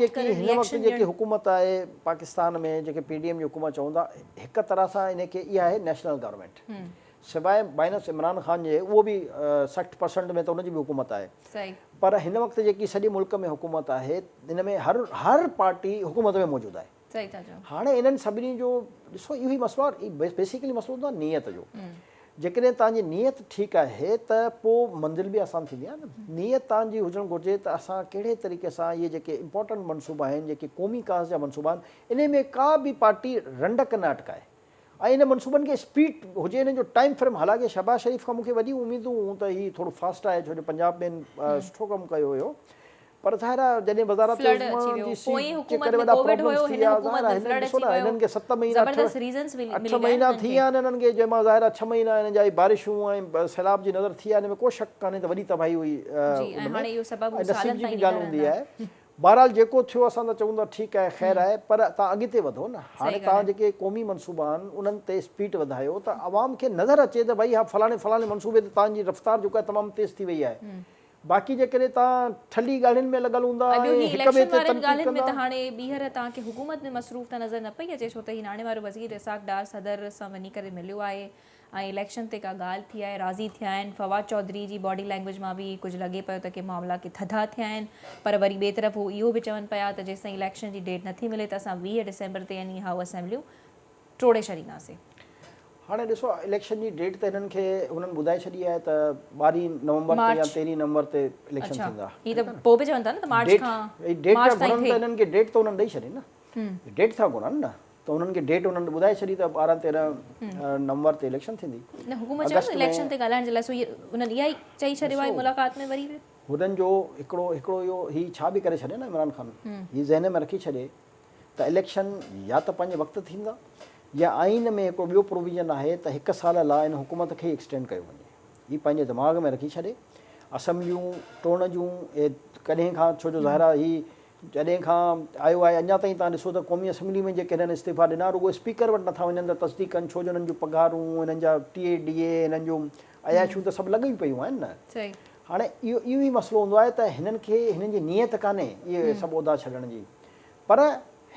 B: جيڪي هن وقت جيڪي حڪومت آهي پاڪستان ۾ جيڪي پي ڊي ايم جي حڪومت چئون ٿا هڪ طرح سان ان کي اها آهي نيشنل گورنمينٽ سواء مائنس عمران خان جي اهو به 60 پرسنٽ ۾ ته ان جي به حڪومت آهي پر هن وقت جيڪي سڄي ملڪ ۾ حڪومت آهي ان ۾ هر هر پارٽي حڪومت ۾ موجود آهي هاڻي انهن سڀني جو ڏسو اهو ئي مسئلو آهي بيسيڪلي مسئلو هوندو آهي نيت جو جيڪڏهن توهان جي نيت ٺيڪ آهي ته پوء منزل به آسان ٿيندي آهي نه نيت توهان جي هجڻ گهرجي ته اسان ڪهڙي طريقي سان اهي جيڪي امپورٽنٽ منصوبا آهن جيڪي قومي ڪاز جا منصوبا آهن انهي ۾ ڪا به پارٽي رنڊڪ نه اٽڪائي ۽ ان منصوبن کي اسپيڊ هجي انهن جو ٽائيم فريم حالانڪه شهباز شريف کان مون کي وڏيون اميدون هيون ته هي ٿورو فاسٽ آهي ڇو جو پنجاب ۾ هن سٺو ڪم ڪيو هيو پر ظاهر آهي جڏهن وزارت عظميٰ جي سيٽ جي ڪري وڏا پرابلمز ٿي ويا ظاهر آهي هنن ڏسو نه هنن کي 7 مهينا 8 مهينا ٿي ويا آهن هنن کي جنهن مان ظاهر آهي 6 مهينا هنن جا هي بارشون ۽ سيلاب جي نظر ٿي آهي ان ۾ ڪو شڪ ڪانهي ته وڏي تباهي هئي ان ۾ ۽ نصيب جي به ڳالهه هوندي آهي بهرحال جيڪو ٿيو اسان ته چئون ٿا ٺيڪ آهي خير آهي پر توهان اڳتي وڌو نه هاڻي توهان جيڪي قومي منصوبا آهن انهن تي اسپيڊ وڌايو ته عوام کي نظر اچي ته ڀئي ها فلاڻي فلاڻي منصوبي تي توهان جي رفتار جيڪو آهي تمام تيز ٿي وئي آهي باقي جيڪڏهن توهان ٺلهي ڳالهين ۾ لڳل هوندا
A: ۽ ٻيو
B: ۽
A: هي
B: هڪ ٻئي
A: اليڪشن
B: تي
A: وارين
B: تنقيد
A: ڳالهين ۾
B: ڪندا.
A: ته هاڻي ٻيهر توهان کي حڪومت ۾ مصروف ته نظر نه پئي اچي ڇو ته هي ناڻي وارو وزير اسحاق ڊار صدر سان وڃي ڪري مليو آهي ۽ اليڪشن تي ڪا ڳالهه ٿي آهي راضي ٿيا آهن فواد چوڌري جي باڊي لينگويج مان به ڪجهه لڳي پيو ته ڪي معاملا ڪي ٿڌا ٿيا آهن پر وري ٻئي طرف هو اهو به چون پيا ته جيستائين اليڪشن جي ڊيٽ نٿي ملي ته اسان 20 ڊسمبر تي يعني هاء اسيمبليون ٽوڙي ڇڏينداسين.
B: هاڻي ڏسو اليڪشن جي ڊيٽ ته هنن کي هنن ٻڌائي ڇڏي آهي ته 12 نومبر تي يا 13 نومبر تي اليڪشن ٿيندا.
A: هي ته پوء به چون ٿا نه ته مارچ کان
B: مارچ تائين ٿئي. هنن کي ڊيٽ ته هنن ڏئي ڇڏي نه. ڊيٽ ٿا گهرن نه ته هنن کي ڊيٽ هنن ٻڌائي ڇڏي ته 12 13 نومبر تي اليڪشن ٿيندي.
A: نه حڪومت چيو نه اليڪشن تي ڳالهائڻ جي لاء سو هنن اها ئي چئي ڇڏيو آهي ملاقات ۾ وري به.
B: هنن جو هڪڙو هڪڙو اهو هي ڇا به ڪري ڇڏي نه عمران خان هي ذهن ۾ رکي ڇڏي ته اليڪشن يا ته پنهنجي وقت ٿيندا يا آئين ۾ هڪڙو ٻيو پروويزن آهي ته هڪ سال لاء ان حڪومت کي ئي ايڪسٽينڊ ڪيو وڃي. هي پنهنجي دماغ ۾ رکي ڇڏي. اسيمبليون ٽوڙڻ جون اهي ڪڏهن کان ڇو جو ظاهر آهي هي جڏهن کان آيو آهي اڃا تائين توهان ڏسو ته قومي اسيمبلي ۾ جيڪي هنن استعيفا ڏنا رڳو اسپيڪر وٽ نٿا وڃن ته تصديق ڪن ڇو جو هنن جون پگهارون هنن جا ٽي اي ڊي اي هنن جون عياشيون ته سڀ لڳيون پيون آهن نه. هاڻي اهو اهو ئي مسئلو هوندو آهي ته هنن کي هنن جي نيت ڪانهي اهي سڀ عهدا ڇڏڻ جي پر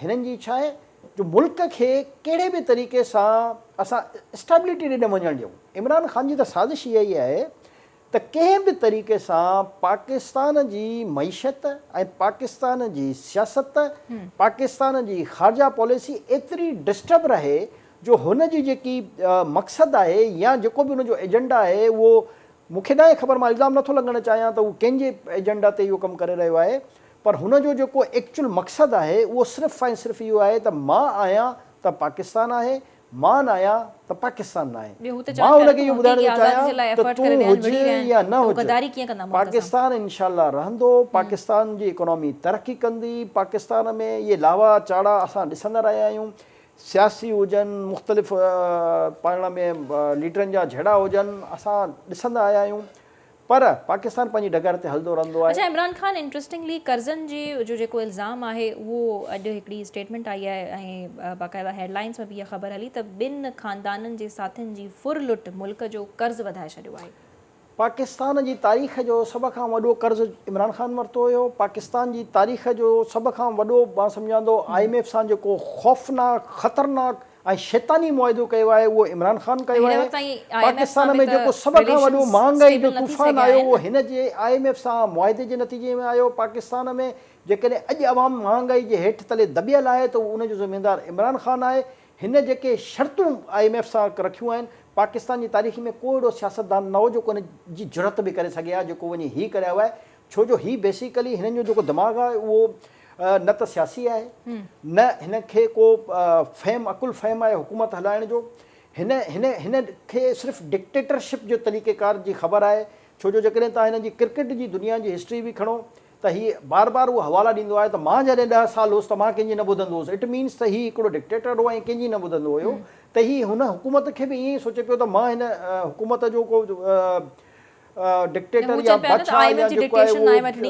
B: هنن جي ڇا آهي جو ملڪ کي ڪهڙي به طريقي سان اسان اسٽيبلٽي ڏي نه وڃڻ ڏيون. عمران خان جي ته سازش اها ئي آهي ته ڪنهن به طريقي سان پاڪستان جي معيشت ۽ پاڪستان جي سياست، پاڪستان جي خارجه پاليسي ايتري ڊسٽرب رهي جو هن جي جيڪي مقصد آهي يا جيڪو به هن جو ايجنڊا آهي اهو مون کي ناهي خبر مان الزام نٿو لڳائڻ چاهيان ته هو ڪنهن جي ايجنڊا تي اهو ڪم ڪري رهيو آهي پر هن جو جيڪو ايڪچوئل مقصد آهي اهو صرف ۽ صرف اهو آهي ته مان آهيان ته پاڪستان آهي، مان نه آهيان ته پاڪستان ناهي.
A: ٻيو هو ته
B: مان
A: چون پيا
B: هن
A: نه
B: کي
A: ته
B: اهو ٻڌائڻ
A: حقيقي
B: ٿو
A: آزادي جي
B: چاهيان
A: لاء
B: ته
A: ايفرٽ
B: تون
A: ڪري رهيا آهن،
B: هج
A: وڙهي رهيا آهن
B: يا نه
A: ته هو
B: هج،
A: غداري ڪيئن ڪندا ملڪ سان.
B: پاڪستان انشاء الله رهندو، پاڪستان جي اڪانامي ترقي ڪندي، پاڪستان ۾ اهي لاوا چاڙها اسان ڏسندا رهيا آهيون، سياسي هجن، مختلف پاڻ ۾ ليڊرن جا جهيڙا هجن، اسان ڏسندا آيا آهيون. پر پاڪستان پنهنجي ڊگر تي هلندو رهندو آهي.
A: اڇا عمران خان انٽرسٽنگلي قرضن جي جو جيڪو الزام آهي اهو اڄ هڪڙي اسٽيٽمينٽ آئي آهي ۽ باقاعده هيڊ لائنز ۾ به اها خبر هلي ته ٻن خاندانن جي ساٿين جي ڦر لٽ ملڪ جو قرض وڌائي ڇڏيو آهي.
B: پاڪستان جي تاريخ جو سڀ کان وڏو قرض عمران خان ورتو هيو، پاڪستان جي تاريخ جو سڀ کان وڏو مان سمجهان ٿو I M F سان جيڪو خوفناڪ خطرناڪ ۽ شيطاني معاهدو ڪيو آهي اهو عمران خان ڪيو
A: هن
B: آهي،
A: وقت تائين I M F
B: Pakistan
A: سان
B: ۾
A: به ته
B: جيڪو سڀ کان وڏو
A: رليشنز
B: مهانگائي جو
A: اسٽيبل نه ٿي
B: طوفان
A: سگهيا
B: آيو
A: آهن
B: اهو
A: نه.
B: هن جي I M F سان معاهدي جي نتيجي ۾ آيو، پاڪستان ۾ جيڪڏهن اڄ عوام مهانگائي جي هيٺ تلي دٻيل آهي ته ان جو ذميدار عمران خان آهي، هن جيڪي شرطون I M F سان رکيون آهن پاڪستان جي تاريخ ۾ ڪو اهڙو سياستدان نه هو جيڪو ان جي جرئت به ڪري سگهي ها جيڪو وڃي هي ڪري آيو آهي، ڇو جو هي بيسيڪلي هنن جو جيڪو دماغ آهي اهو نه ته سياسي آهي نه هن کي ڪو فهم عقل فهم آهي حڪومت هلائڻ جو هن هن هن کي صرف ڊڪٽيٽرشپ جو طريقه ڪار جي خبر آهي ڇو جو جيڪڏهن توهان هن جي ڪرڪيٽ جي دنيا جي هسٽري به کڻو ته هي بار بار اهو حوالا ڏيندو آهي ته مان جڏهن 10 سال هوس ته مان ڪنهن جي نه ٻڌندو هوس it means ته هي هڪڙو ڊڪٽيٽر هو ۽ ڪنهن جي نه ٻڌندو هيو ته هي هن حڪومت کي به ائين ئي سوچي پيو ته مان هن حڪومت جو ڪو
A: نه
B: ڊڪٽيٽر
A: هو
B: يا
A: چون پيا نه ته
B: بادشاهه
A: I M
B: يا
A: ايف جي
B: جيڪو آهي
A: ڊڪٽيشن
B: اهو
A: ناهي وٺڻي.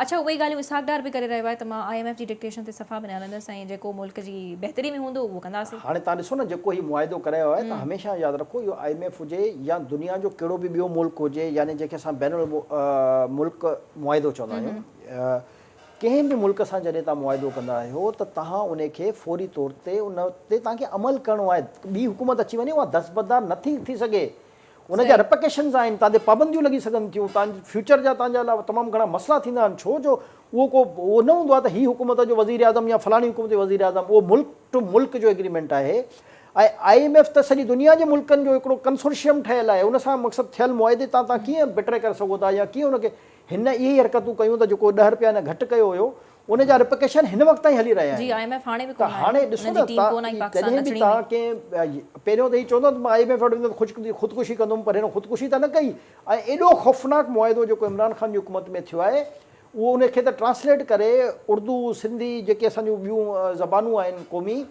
A: اڇا اهي ئي ڳالهيون اسحاق ڊار به ڪري رهيو آهي ته مان I M F جي ڊڪٽيشن تي صفا به نه هلندس ۽ جيڪو ملڪ جي بهتري ۾ هوندو اهو ڪنداسين.
B: هاڻي توهان ڏسو نه جيڪو هي معاهدو ڪرايو آهي ته هميشه ياد رکو اهو I M F هجي يا دنيا جو ڪهڙو به ٻيو ملڪ هجي يعني جنهن کي اسان بين الملڪ معاهدو چوندا آهيون ڪنهن به ملڪ سان جڏهن توهان معاهدو ڪندا آهيو ته توهان ان کي فوري طور تي ان تي توهان کي عمل ڪرڻو آهي ٻي حڪومت اچي وڃي اها دستبردار نٿي ٿي سگهي ان جا رپڪيشنز آهن، توهان تي پابنديون لڳي سگهن ٿيون، توهان جي فيوچر جا توهان جا لاء تمام گهڻا مسئلا ٿيندا آهن، ڇو جو اهو ڪو اهو نه هوندو آهي ته هي حڪومت جو وزيراعظم يا فلاڻي حڪومت جو وزيراعظم، اهو ملڪ ٽو ملڪ جو ايگريمينٽ آهي ۽ I M F ته سڄي دنيا جي ملڪن جو هڪڙو ڪنسورشيم ٺهيل آهي، ان سان مقصد ٿيل معاهدي تان توهان ڪيئن بٽري ڪري سگهو ٿا يا ڪيئن ان کي هن اهي ئي حرڪتون ڪيون ته جيڪو 10 رپيا هن گهٽ ڪيو هيو ان جا رپڪيشن هن وقت تائين هلي رهيا
A: جي
B: آهن
A: I M F هاڻي به
B: ته
A: ڪونه آيو
B: هاڻي ڏسو
A: انهن
B: نه
A: جي ٽيم ڪونه آئي پاڪستان
B: جڏهن به
A: اچڻي
B: توهان
A: هئي.
B: ڪنهن پهريون ته هي چوندو ته مان I M F وٽ ويندس خودڪشي ڪندم پر هن خودڪشي ته نه ڪئي ۽ ايڏو خوفناڪ معاهدو جيڪو عمران خان جي حڪومت ۾ ٿيو آهي اهو ان کي ته ٽرانسليٽ ڪري اردو سنڌي جيڪي اسان جون ٻيون زبانون آهن قومي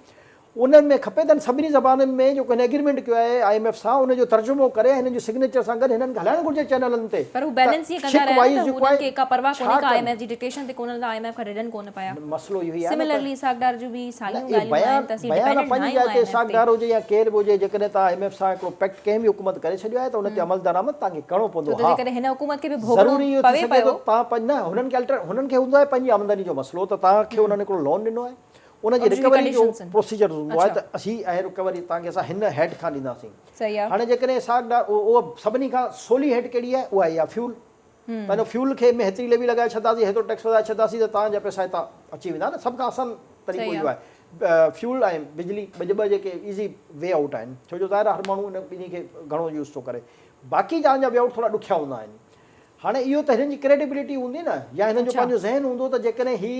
B: انهن ۾ کپي ته سڀني زبانن ۾ جيڪو هن ايگريمينٽ ڪيو آهي I M F سان ان جو ترجمو ڪري هنن جي سگنيچر سان گڏ هنن کي هلائڻ گهرجي چينلن تي
A: پر هو
B: ته
A: بيلنس ائين ڪندا
B: شق
A: رهيا نه
B: وائيز
A: ته
B: جيڪو
A: هنن
B: آهي
A: کي ڪا پرواهه
B: ڇا
A: ڪونهي ڪا I
B: ڪن
A: ايم ايف جي ڊڪٽيشن تي ڪونه هلندا I M F کان ڊڄن ڪونه پيا
B: مسئلو اهو ئي آهي نه ته
A: سملرلي اسحاق ڊار جون به
B: نه
A: ساڳيون
B: اهي
A: ڳالهيون
B: بيان
A: آهن ته اسين
B: بيان
A: ڊپينڊنٽ
B: پنهنجي
A: ناهيون
B: جاء
A: I
B: تي
A: ايم ايف
B: اسحاق
A: تي.
B: ڊار هجي يا ڪير به هجي جيڪڏهن توهان I M F سان هڪڙو پيڪٽ ڪنهن به حڪومت ڪري ڇڏيو آهي ته ان تي عملدرآمد توهان کي ڪرڻو
A: ڇو
B: پوندو
A: ته
B: ها
A: جيڪڏهن هن حڪومت کي به ڀوڳڻو
B: ضروري اهو ٿي
A: پوي
B: سگهي ٿو
A: پيو.
B: توهان نه هنن کي الٽر هنن کي هوندو آهي پنهنجي آمدني جو مسئلو ته توهان کي انهن هڪڙو لون ڏنو آهي ان جي رڪوري جو پروسيجر هوندو آهي ته اسين اهي رڪوري توهان کي اسان هن هيڊ کان ڏينداسين. هاڻي جيڪڏهن اسحاق ڊار اهو سڀني کان سولي هيڊ ڪهڙي آهي اها اها فيول پنهنجو فيول کي ۾ هيتري ليوي لڳائي ڇڏنداسين هيترو ٽيڪس وڌائي ڇڏنداسين ته توهان جا پئسا هتان اچي ويندا نه سڀ کان آسان طريقو اهو آهي فيول ۽ بجلي ٻه جيڪي ايزي وي آئوٽ آهن ڇو جو ظاهر آهي هر ماڻهو ان ٻنهي کي گهڻو يوز ٿو ڪري باقي جا جا وي آئوٽ ٿورا ڏکيا هوندا آهن. هاڻي اهو ته هنن جي ڪريڊيبلٽي هوندي نه يا هنن جو پنهنجو ذهن هوندو ته جيڪڏهن هي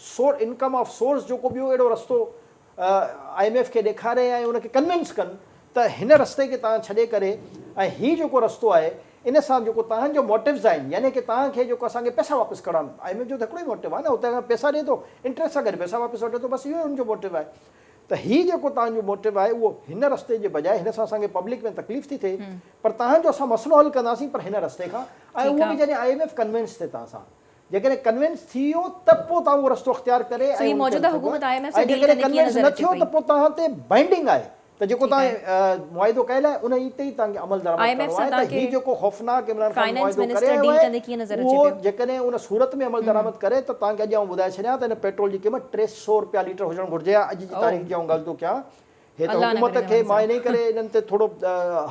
B: سور انڪم آف سورس جو ڪو ٻيو اهڙو رستو I M F کي ڏيکاري ۽ ان کي ڪنوينس ڪن ته هن رستي کي توهان ڇڏي ڪري ۽ هي جيڪو رستو آهي ان سان جيڪو توهان جو موٽوز آهن يعني ڪي توهان کي جيڪو اسان کي پئسا واپس ڪرڻا آهن I M F جو ته هڪڙو ئي موٽو آهي نه هو توهان کان پئسا ڏي ٿو انٽريسٽ سان گڏ پئسا واپس وٺي ٿو بس اهو ئي ان جو موٽو آهي ته هي جيڪو توهان جو موٽو آهي اهو هن رستي جي بجاء هن سان اسان کي پبلڪ ۾ تڪليف ٿي ٿئي پر توهان جو اسان مسئلو حل ڪنداسين پر هن رستي کان ۽ اهو به جڏهن I M F convince ٿئي توهان سان جيڪڏهن ڪنوينس ٿي ويو ته پوء توهان اهو رستو اختيار ڪري ۽ ۽ جيڪڏهن ڪنوينس نه ٿيو ته پوء توهان تي بائنڊنگ آهي ته جيڪو توهان معاهدو ڪيل آهي انهي تي ئي توهان کي عمل درآمد ڪرڻو آهي ته هي جيڪو خوفناڪ عمران خان معاهدو ڪري آيو آهي اهو جيڪڏهن ان صورت ۾ عمل درآمد ڪري ته توهان کي اڄ آئون ٻڌائي ڇڏيان ته هن پيٽرول جي قيمت 300 رپيا ليٽر هجڻ گهرجي ها اڄ جي تاريخ جي آئون ڳالهه ٿو ڪيان هي ته حڪومت کي مان انهي ڪري انهن تي ٿورو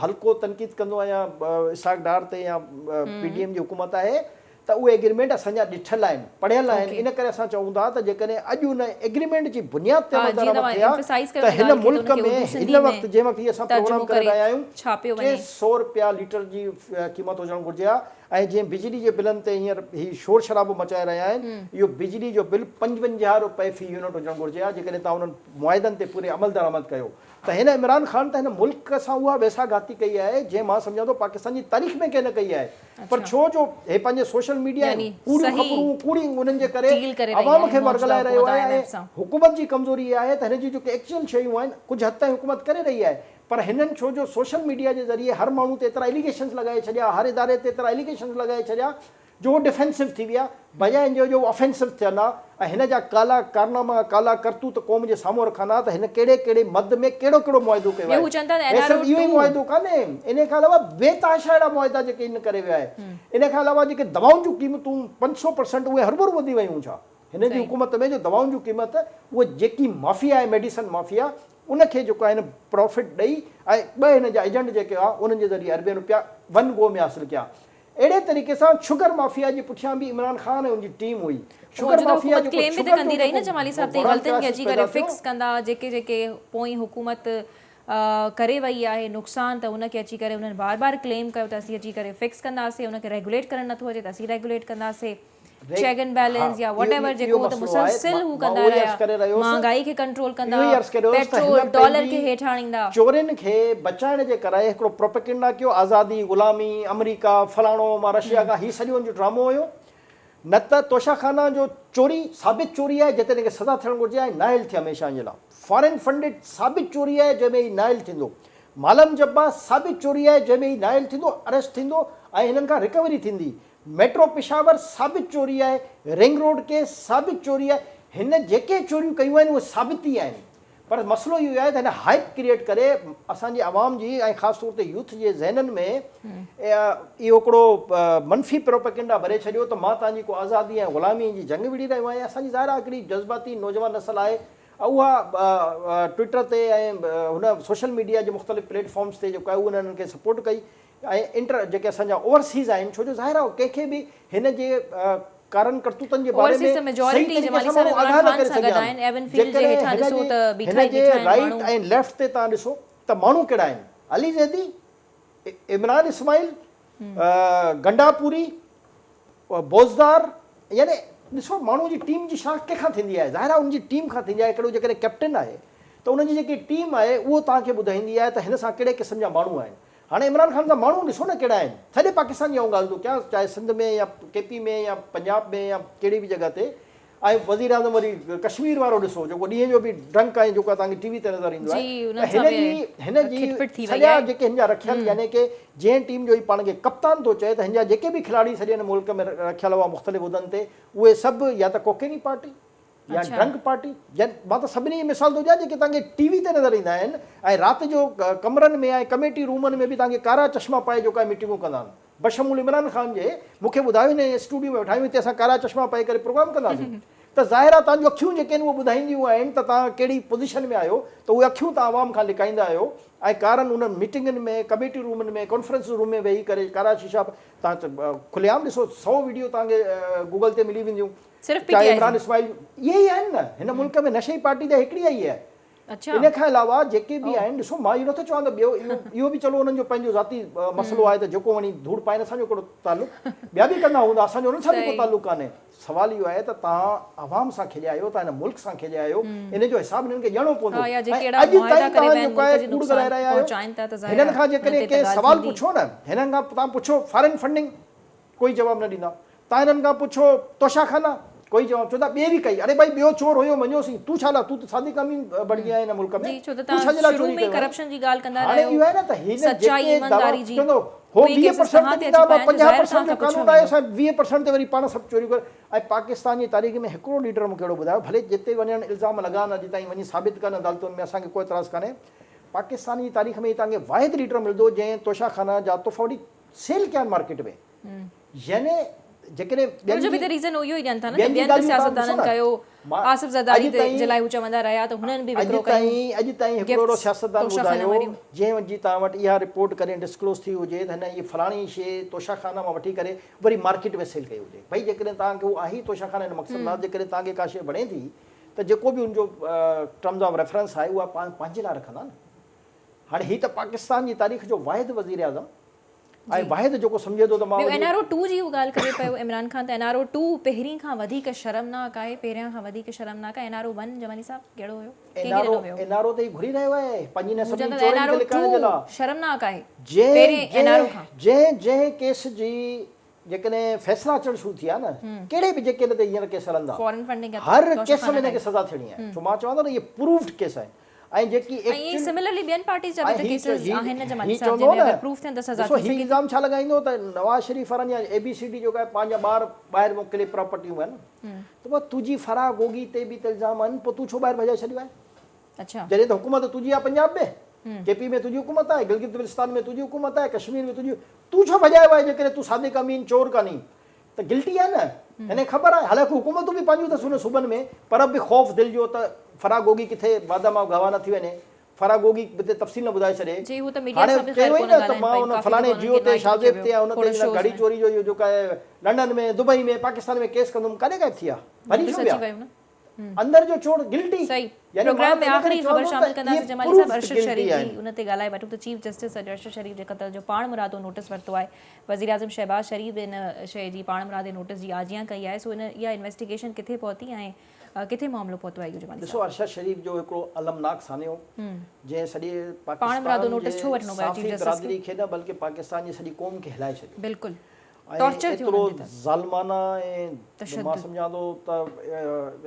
B: هلڪو تنقيد ڪندو آهيان اسحاق ڊار تي يا پي ڊي ايم جي حڪومت آهي ته اهي ايگريمينٽ اسان جا ڏٺل آهن، پڙهيل آهن، ان ڪري اسان چئون ٿا ته جيڪڏهن اڄ ان ايگريمينٽ جي بنياد تي عمل درآمد ٿئي ها ته هن ملڪ ۾ هن وقت جنهن وقت هي اسان پروگرام ڪري رهيا آهيون 300 رپيا ليٽر جي قيمت هجڻ گهرجي ها ۽ جنهن بجلي جي بلن تي هينئر هي شور شرابو مچائي رهيا آهن اهو بجلي جو بل 55 رپئي في يونٽ هجڻ گهرجي ها جيڪڏهن توهان انهن معاهدن تي پوري عمل درآمد ڪيو ته هن عمران خان ته هن ملڪ سان اها ويساهه گهاتي ڪئي آهي جنهن مان سمجهان ٿو پاڪستان جي تاريخ ۾ ڪنهن نه ڪئي آهي پر ڇو جو هي پنهنجي سوشل ميڊيا ۽ ڪوڙيون خبرون ڪوڙي انهن جي ڪري عوام کي ورغلائي رهيو آهي ۽ حڪومت جي ڪمزوري اها آهي ته هن جون جيڪي ايڪچوئل شيون آهن ڪجهه حد تائين حڪومت ڪري رهي آهي پر هنن ڇو جو سوشل ميڊيا جي ذريعي هر ماڻهو تي ايترا اليگيشنز لڳائي ڇڏيا هر اداري تي ايترا اليگيشنز لڳائي ڇڏيا جو هو ڊفينسو ٿي ويا، بجاء ان جي جو هو آفينسو ٿين ها ۽ هن جا ڪالا ڪارناما، ڪالا ڪرتوت قوم جي سامهون رکن ها ته هن ڪهڙي ڪهڙي مد ۾ ڪهڙو ڪهڙو معاهدو ڪيو آهي. هي صرف اهو ئي معاهدو ڪانهي، انهي کان علاوه بي تحاشا اهڙا معاهدا جيڪي هن ڪري ويو آهي. انهي کان علاوه جيڪي دوائن جون قيمتون 500% اهي هرڀرو وڌي ويون ڇا؟ هن جي حڪومت ۾ جو دوائن جون قيمت اهي جيڪي مافيا آهي ميڊيسن مافيا ان کي جيڪو آهي هن پرافٽ ڏئي ۽ ٻه هن جا ايجنٽ جيڪي هئا انهن جي ذريعي اربين روپيا ون گو ۾ حاصل ڪيا. اهڙي طريقي سان شگر مافيا جي پٺيان به عمران خان ۽ ان جي ٽيم هئي. شگر
A: موجوده
B: مافيا
A: حڪومت
B: جيڪو
A: ڪليم به ته
B: شگر جو
A: ڪندي رهي نه
B: جيڪو
A: جمالي صاحب ته
B: بحران
A: غلطين کي
B: ڪرائسس
A: اچي
B: پيدا
A: ڪري
B: ٿيو.
A: فڪس ڪندا جيڪي جيڪي پوئين حڪومت ڪري وئي آهي نقصان ته ان کي اچي ڪري انهن بار بار ڪليم ڪيو ته اسين اچي ڪري فڪس ڪنداسين ان کي ريگوليٽ ڪرڻ نٿو اچي ته اسين ريگوليٽ ڪنداسين چيڪ اينڊ بيلنس يا واٽ ايور جيڪو هو ته مسلسل هو ڪندا رهيا مهانگائي کي ڪنٽرول ڪندا پيٽرول ڊالر کي هيٺ آڻيندا.
B: چورين کي بچائڻ جي ڪري هڪڙو پروپيگنڊا ڪيو آزادي غلامي آمريڪا فلاڻو مان رشيا کان هي سڄو ان جو ڊرامو هيو نه ته توشا خانا جو چوري ثابت چوري آهي جتي هن کي سزا ٿيڻ گهرجي ۽ نااهل ٿئي هميشه جي لاء فارين فنڊڊ ثابت چوري آهي جنهن ۾ هي نااهل ٿيندو مالم جبا ثابت چوري آهي جنهن ۾ هي نااهل ٿيندو اريسٽ ٿيندو ۽ هنن کان رڪوري ٿيندي ميٽرو پشاور ثابت چوري آهي، رنگ روڊ ڪيس ثابت چوري آهي، هن جيڪي چوريون ڪيون آهن اهي ثابت ئي آهن پر مسئلو اهو آهي ته هن هائپ ڪريئيٽ ڪري اسان جي عوام جي ۽ خاص طور تي يوٿ جي ذهنن ۾ اهو هڪڙو منفي پروپيگنڊا ڀري ڇڏيو ته مان توهان جي ڪو آزادي ۽ غلامي جي جنگ وڙهي رهيو آهيان اسان جي ظاهر آهي هڪڙي جذباتي نوجوان نسل آهي اها ٽوئٽر تي ۽ هن سوشل ميڊيا جي مختلف پليٽ فارمز تي جيڪو آهي انهن کي سپورٽ ڪئي ۽ انٽر جيڪي اسان جا اوورسيز آهن ڇو جو ظاهر آهي ڪنهن کي به هن جي ڪارن ڪرتوتن جي باري ۾ صحيح طريقي سان ماڻهو آگاهه نه ڪري سگهيا آهن جيڪڏهن هن جي رائيٽ ۽ ليفٽ تي توهان ڏسو ته ماڻهو ڪهڙا آهن علي زيدي عمران اسماعيل گنڊاپوري بوزدار يعني ڏسو ماڻهو جي ٽيم جي شناخت ڪنهن کان ٿيندي آهي ظاهر آهي ان جي ٽيم کان ٿيندي آهي هڪڙو جيڪڏهن ڪئپٽن آهي ته ان جي جيڪي ٽيم آهي اهو توهان کي ٻڌائيندي آهي ته هن سان ڪهڙي قسم جا ماڻهو آهن هاڻي عمران خان سان ماڻهو ڏسو نه ڪهڙا آهن سڄي پاڪستان جي آئون ڳالهه ٿو ڪيان چاهي سنڌ ۾ يا ڪي پي ۾ يا پنجاب ۾ يا ڪهڙي به جڳهه تي ۽ وزير اعظم وري ڪشمير وارو ڏسو جيڪو ڏينهن جو به ڊرنڪ ۽ جيڪو توهان کي ٽي وي تي نظر ايندو آهي ته هن جي هن جي سڄا جيڪي هن جا رکيل يعني ڪي جنهن ٽيم جو هي پاڻ کي ڪپتان ٿو چئي ته هن جا جيڪي به کلاڙي سڄي هن ملڪ ۾ رکيل هئا مختلف عهدن تي اهي سڀ يا ته ڪوڪيني پارٽي يا ڊرنڪ پارٽي يا مان ته سڀني جي مثال ٿو ڏيان جيڪي توهان کي ٽي وي تي نظر ايندا آهن ۽ رات جو ڪمرن ۾ ۽ ڪميٽي رومن ۾ به توهان کي ڪارا چشما پائي جيڪا ميٽنگون ڪندا آهن بشمول عمران خان جي، مون کي ٻڌايو هن اسٽوڊيو ۾ ويٺا آهيون هتي اسان ڪارا چشما پائي ڪري پروگرام ڪنداسين ته ظاهر آهي توهان جون اکيون جيڪي آهن اهي ٻڌائينديون آهن ته توهان ڪهڙي پوزيشن ۾ آهيو ته اهي اکيون توهان عوام کان لڪائيندا آهيو ۽ ڪارن انهن ميٽنگن ۾ ڪميٽي رومن ۾ ڪانفرنس روم ۾ ويهي ڪري ڪارا شيشا توهان کلي عام ڏسو سئو وڊيو توهان کي گوگل تي ملي وينديون.
A: صرف پي ٽي
B: چاهي
A: آء
B: عمران
A: جي.
B: اسماعيل اهي ئي آهن نه هن ملڪ ۾ نشئي پارٽي ته هڪڙي آئي آهي.
A: اڇا.
B: ان کان علاوه جيڪي به آهن ڏسو مان اهو نٿو چوان ته ٻيو اهو اهو به چلو انهن جو پنهنجو ذاتي مسئلو آهي ته جيڪو وڻي ڌوڙ پائن اسان جو ڪهڙو تعلق ٻيا به ڪندا هوندا اسان جو انهن سان به ڪو
A: صحيح.
B: تعلق ڪانهي سوال اهو آهي ته توهان عوام سان کيڏيا آهيو توهان هن ملڪ سان کيڏيا آهيو ان جو حساب انهن کي ڏيڻو پوندو
A: ها يا
B: ۽
A: جيڪي اهڙا
B: اڄ
A: معاهدا
B: تائين
A: ڪري
B: توهان
A: ويا آهن
B: جيڪو
A: ملڪ
B: آهي
A: جي
B: ڪوڙ
A: نقصان
B: ڳالهائي رهيا آهيو
A: پهچائن ٿا ته ظاهر
B: هنن
A: آهي
B: کان
A: ان
B: جيڪڏهن
A: تي ته
B: ڪنهن
A: ڳالهه
B: سوال
A: ٿيندي.
B: پڇو نه هنن کان توهان پڇو فارين فنڊنگ ڪوئي جواب نه ڏيندا. تان هنن کان پڇو توشا خانا؟ ڪوئي جواب چوندا ٻئي به ڪئي. اڙي ڀائي ٻيو چور هيو مڃيوسين تون ڇا لاء تون ته صادق امين بڻجي آئين هن ملڪ ۾
A: جي ڇو ته
B: تون
A: تان
B: ڇا جي لاء
A: شروع
B: چوري
A: ۾ ئي
B: ڪيو آهي؟
A: ڪرپشن جي ڳالهه ڪندا
B: هاڻي
A: رهيو
B: اهو آهي نه ته هن
A: سچائي
B: جيڪي دعويٰ
A: ايمانداري جي
B: چوندو هو
A: اهي
B: 20
A: ڪيسز
B: پرسنٽ
A: توهان
B: تي
A: تي
B: ڏيندا
A: اچي
B: مان
A: پيا آهن جو
B: 50
A: ظاهر
B: پرسنٽ
A: توهان
B: جو
A: کان پڇيو
B: قانون آهي
A: ويندو.
B: اسان 20 پرسنٽ تي وري پاڻ سڀ چوريون ڪري ۽ پاڪستان جي تاريخ ۾ هڪڙو ليڊر مون کي اهڙو ٻڌايو ڀلي جتي وڃڻ الزام لڳائن اڄ تائين وڃي ثابت ڪن عدالتن ۾ اسان کي ڪو اعتراض ڪانهي پاڪستان جي تاريخ ۾ هي توهان کي واحد ليڊر ملندو جنهن توشا خانا جا تحفا وٺي سيل ڪيا آهن مارڪيٽ ۾ يعني جيڪڏهن
A: ان
B: ٻين
A: جو به
B: جي
A: ته ريزن اهو ئي ڏين ٿا نه ته
B: ٻين جي
A: ٻين به
B: ڳالهيون توهان ڏسو
A: سياستدانن
B: نه
A: ڪيو
B: مان
A: آصف
B: اڄ
A: زرداري تي
B: تائين
A: جي لاء هو چوندا رهيا ته هنن به
B: اڄ
A: وڪرو ڪيون
B: تائين اڄ تائين هڪڙو اهڙو
A: گفٽس
B: سياستدان
A: توشا خانه
B: ٻڌايو
A: واريون.
B: جنهن جي توهان وٽ اها رپورٽ ڪڏهن ڊسڪلوز ٿي هجي ته هن هي فلاڻي شيء توشا خانه مان وٺي ڪري وري مارڪيٽ ۾ سيل ڪئي هجي ڀئي جيڪڏهن توهان کي هو آهي ئي توشا خانه ان مقصد لاء جيڪڏهن توهان کي ڪا شيء وڻي ٿي ته جيڪو به ان جو ٽرمز آف ريفرنس آهي اها پاڻ پنهنجي لاء رکندا نه هاڻي هي ته پاڪستان جي تاريخ جو واحد وزيراعظم ۽ واحد جيڪو سمجهي ٿو ته مان
A: ٻيو اين آر او ٽو جي هو ڳالهه ڪري پيو عمران خان ته اين آر او ٽو پهرين کان وڌيڪ شرمناڪ آهي پهريان کان وڌيڪ شرمناڪ آهي N R O one Jamali sahib ڪهڙو هيو ڪنهن کي ڏنو ويو
B: اين آر او ته هي گهري رهيو آهي پنهنجي هن
A: هو
B: سڀني
A: چون ٿا ته اين
B: چورن
A: آر
B: کي
A: او
B: لڪائڻ
A: ٽو
B: جي لاء
A: شرمناڪ آهي
B: جنهن
A: پهرين اين آر او
B: جنهن
A: کان.
B: جنهن جنهن ڪيس جي جيڪڏهن فيصلا اچڻ شروع ٿيا نه ڪهڙي به جيڪي هن تي هينئر ڪيس هلندا
A: فارن فنڊنگ يا
B: هر
A: توشا
B: ڪيس
A: خانه
B: ۾ هن کي
A: ٽائپ
B: سزا ٿيڻي آهي ڇو مان چوان ٿو نه اهي پروفڊ ڪيس آهن ۽ جيڪي
A: ۽ ائين
B: ايڪچوئل
A: سملرلي ٻين پارٽيز جا به
B: ۽
A: ته
B: هي
A: ڪيسز
B: هي
A: آهن نه جمالي
B: هي
A: صاحب
B: چوندو
A: جنهن ۾
B: نه
A: اگر پروف ٿين ته سزا
B: ڏسو
A: ٿي
B: هي
A: سگهي ٿي.
B: الزام ڇا لڳائيندو ته نواز شريف وارن يا اي بي سي ڊي جو ڪا پنهنجا ٻار ٻاهر موڪلي پراپرٽيون آهن ته پوء تنهنجي فرح گوگي تي به ته الزام آهن پوء تون ڇو ٻاهر ڀڄائي ڇڏيو آهي
A: اڇا.
B: جڏهن ته حڪومت تنهنجي آهي پنجاب ۾ ڪي پي ۾ تنهنجي حڪومت آهي گلگت بلتستان ۾ تنهنجي حڪومت آهي ڪشمير ۾ تنهنجي تون ڇو ڀڄايو آهي جيڪڏهن تون صادق امين چور ڪانهين ته گلٽي آهي نه هن کي خبر آهي حالانڪه حڪومتون به پنهنجون اٿس انهن صوبن ۾ پر به خوف دل جو ته فرح گوگي ڪٿي واده مان گواهه نه ٿي وڃي فرح گوگي به تفصيل نه ٻڌائي ڇڏي
A: جي هو ته ميڊيا
B: هاڻي
A: سان به
B: چيو
A: خير
B: ئي
A: ڪونه
B: نه ته
A: ڳالهائين
B: مان
A: پيون
B: ان
A: ڪافي
B: فلاڻي
A: دفعا انهن
B: جيو
A: کي
B: تي
A: انوائيٽ به
B: شاهزيب
A: ڪيو
B: تي
A: ويو
B: ان
A: کوڙ
B: تي
A: شوز
B: گهڙي
A: ۾
B: چوري جو اهو جيڪو آهي لنڊن ۾ دبئي ۾ پاڪستان ۾ ڪيس ڪندم ڪاڏي غائب ٿي ويا وري
A: نوٽيس
B: ڇو
A: اچي
B: ويا
A: ويو نه
B: اندر جو چور گلٽي
A: صحيح
B: يعني مان
A: پروگرام
B: ته
A: ۾
B: ان ڪري
A: آخري
B: چوان
A: خبر
B: ٿو
A: شامل
B: ته اهي
A: ڪنداسين جمالي صاحب
B: پروفڊ
A: ارشد
B: گلٽي
A: شريف جي
B: آهن.
A: ان تي ڳالهائي وٺون ته چيف جسٽس اڄ ارشد شريف جي قتل جو پاڻ مرادو نوٽيس ورتو آهي وزيراعظم شهباز شريف به ان شيء جي پاڻ مرادي نوٽيس جي آجيان ڪئي آهي سو ان اها انويسٽيگيشن ڪٿي پهتي ۽ ڪٿي معاملو پهتو آهي اهو جمالي
B: ڏسو
A: صاحب.
B: ارشد شريف جو هڪڙو المناڪ سانحو جنهن سڄي
A: پاڻ مرادو
B: پاڪستان
A: نوٽيس
B: جي
A: ڇو وٺڻو پيو چيف
B: صحافي
A: جسٽس کي؟
B: برادري کي نه بلڪه پاڪستان جي سڄي قوم کي هلائي ڇڏيو.
A: بلڪل
B: ۽
A: ٽارچر ٿيو
B: ايترو
A: انهن کي ته.
B: ظالمانه ۽ مان
A: تشدد.
B: سمجهان ٿو ته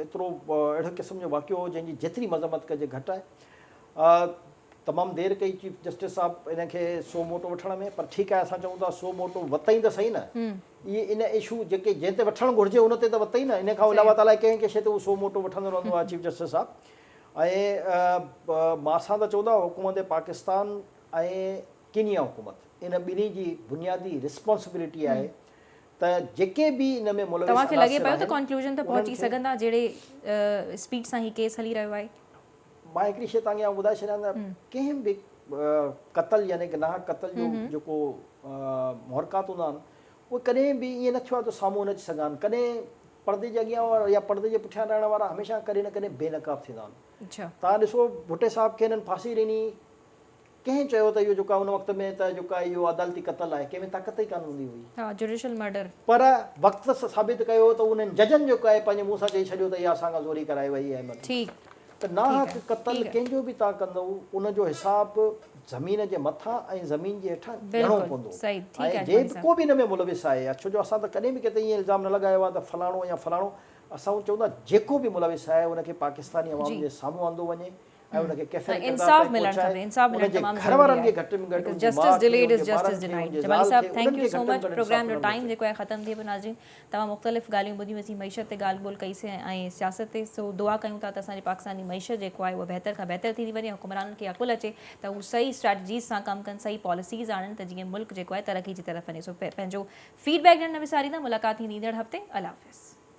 B: ايترو اهڙي قسم جو واقعو هو جنهن جي جيتري مذمت ڪجي گهٽ آهي. تمام دير ڪئي چيف جسٽس صاحب ان کي سو موٽو وٺڻ ۾ پر ٺيڪ آهي اسان چئون ٿا سو موٽو وتئين ته سهي نه اهي ان اشو جيڪي جنهن تي وٺڻ گهرجي ان تي ته وتئين نه ان کان علاوه ته الائي ڪنهن ڪنهن شيء تي هو سو موٽو وٺندو رهندو آهي چيف جسٽس صاحب ۽ مان اسان ته چوندا حڪومت پاڪستان ۽ ڪينيا حڪومت ان ٻنهي جي بنيادي ريسپانسبلٽي آهي ته جيڪي به ان ۾ ملوث
A: توهان کي لڳي
B: عناصر
A: پيو ته
B: آهن
A: ڪنڪلوزن ته
B: انهن
A: پهچي
B: کي
A: سگهندا جهڙي اسپيڊ سان هي ڪيس هلي رهيو آهي.
B: مان هڪڙي شيء توهان کي آئون ٻڌائي ڇڏيان ته ڪنهن به قتل يعني ڪي ناحق قتل جو جيڪو محرڪات هوندا آهن اهي ڪڏهن به ائين نه ٿيو آهي ته سامهون نه اچي سگهندا آهن ڪڏهن پردي جي اڳيان يا پردي جي پٺيان رهڻ وارا هميشه ڪڏهن نه ڪڏهن بي نقاب ٿيندا آهن توهان ڏسو ڀٽي صاحب کي هنن ڦاسي ڏني ڪنهن چيو ته اهو جيڪو آهي ان وقت ۾ ته جيڪو آهي اهو عدالتي قتل آهي ڪنهن ۾ طاقت ئي ڪانه هوندي هئي.
A: ها جوڊيشل مرڊر.
B: پر وقت ثابت ڪيو ته انهن ججن جيڪو آهي پنهنجي منهن سان چئي ڇڏيو ته اها اسان کان زوري ڪرائي وئي آهي مطلب
A: ٺيڪ
B: ته
A: ٺيڪ
B: ناحق
A: آهي
B: قتل
A: ٺيڪ آهي.
B: ڪنهن جو به تان ڪندؤ ان جو حساب زمين جي مٿان ۽ زمين جي هيٺان ڏيڻو
A: بلڪل
B: پوندو
A: صحيح ٺيڪ
B: ۽
A: آهي
B: جي
A: جمالي
B: به
A: صاحب.
B: ڪو به ان ۾ ملوث آهي ڇو جو اسان ته ڪڏهن به ڪنهن تي ائين الزام نه لڳايو آهي ته فلاڻو يا فلاڻو اسان چئون ٿا جيڪو به ملوث آهي ان کي پاڪستاني عوام
A: جي.
B: جي سامهون آندو وڃي ۽ ان کي ڪيفر
A: ۽
B: ڪردار
A: انصاف
B: تائين
A: ملڻ
B: پهچائي
A: کپي انصاف
B: ان
A: ملڻ
B: جي
A: تمام
B: گهر
A: ضروري
B: وارن کي
A: آهي
B: گهٽ ۾ گهٽ
A: because
B: ان جي ماء
A: جسٽس
B: کي
A: ڊليڊ
B: ان
A: از
B: جي ٻارن
A: جسٽس
B: کي ان
A: ڊينائيڊ
B: جي
A: جمالي
B: زال
A: صاحب
B: کي
A: thank
B: انهن
A: يو
B: کي
A: سو
B: گهٽ ۾
A: مچ
B: گهٽ انصاف
A: پروگرام جو
B: ملڻ
A: ٽائيم
B: گهرجي.
A: جيڪو آهي ختم ٿئي پيو ناظرين توهان مختلف ڳالهيون ٻڌيون اسين معيشت تي ڳالهه ٻولهه ڪئي سين ۽ سياست تي سو دعا ڪيون ٿا ته اسان جي پاڪستان جي معيشت جيڪو آهي اها بهتر کان بهتر ٿيندي وڃي حڪمرانن کي عقل اچي ته هو صحيح اسٽريٽجيز سان ڪم ڪن صحيح پاليسيز آڻن ته جيئن ملڪ جيڪو آهي ترقي جي طرف وڃي سو پنهنجو فيڊ بيڪ ڏيڻ نه وساريندا ملاقات ٿيندي ايندڙ هفتي الله حافظ.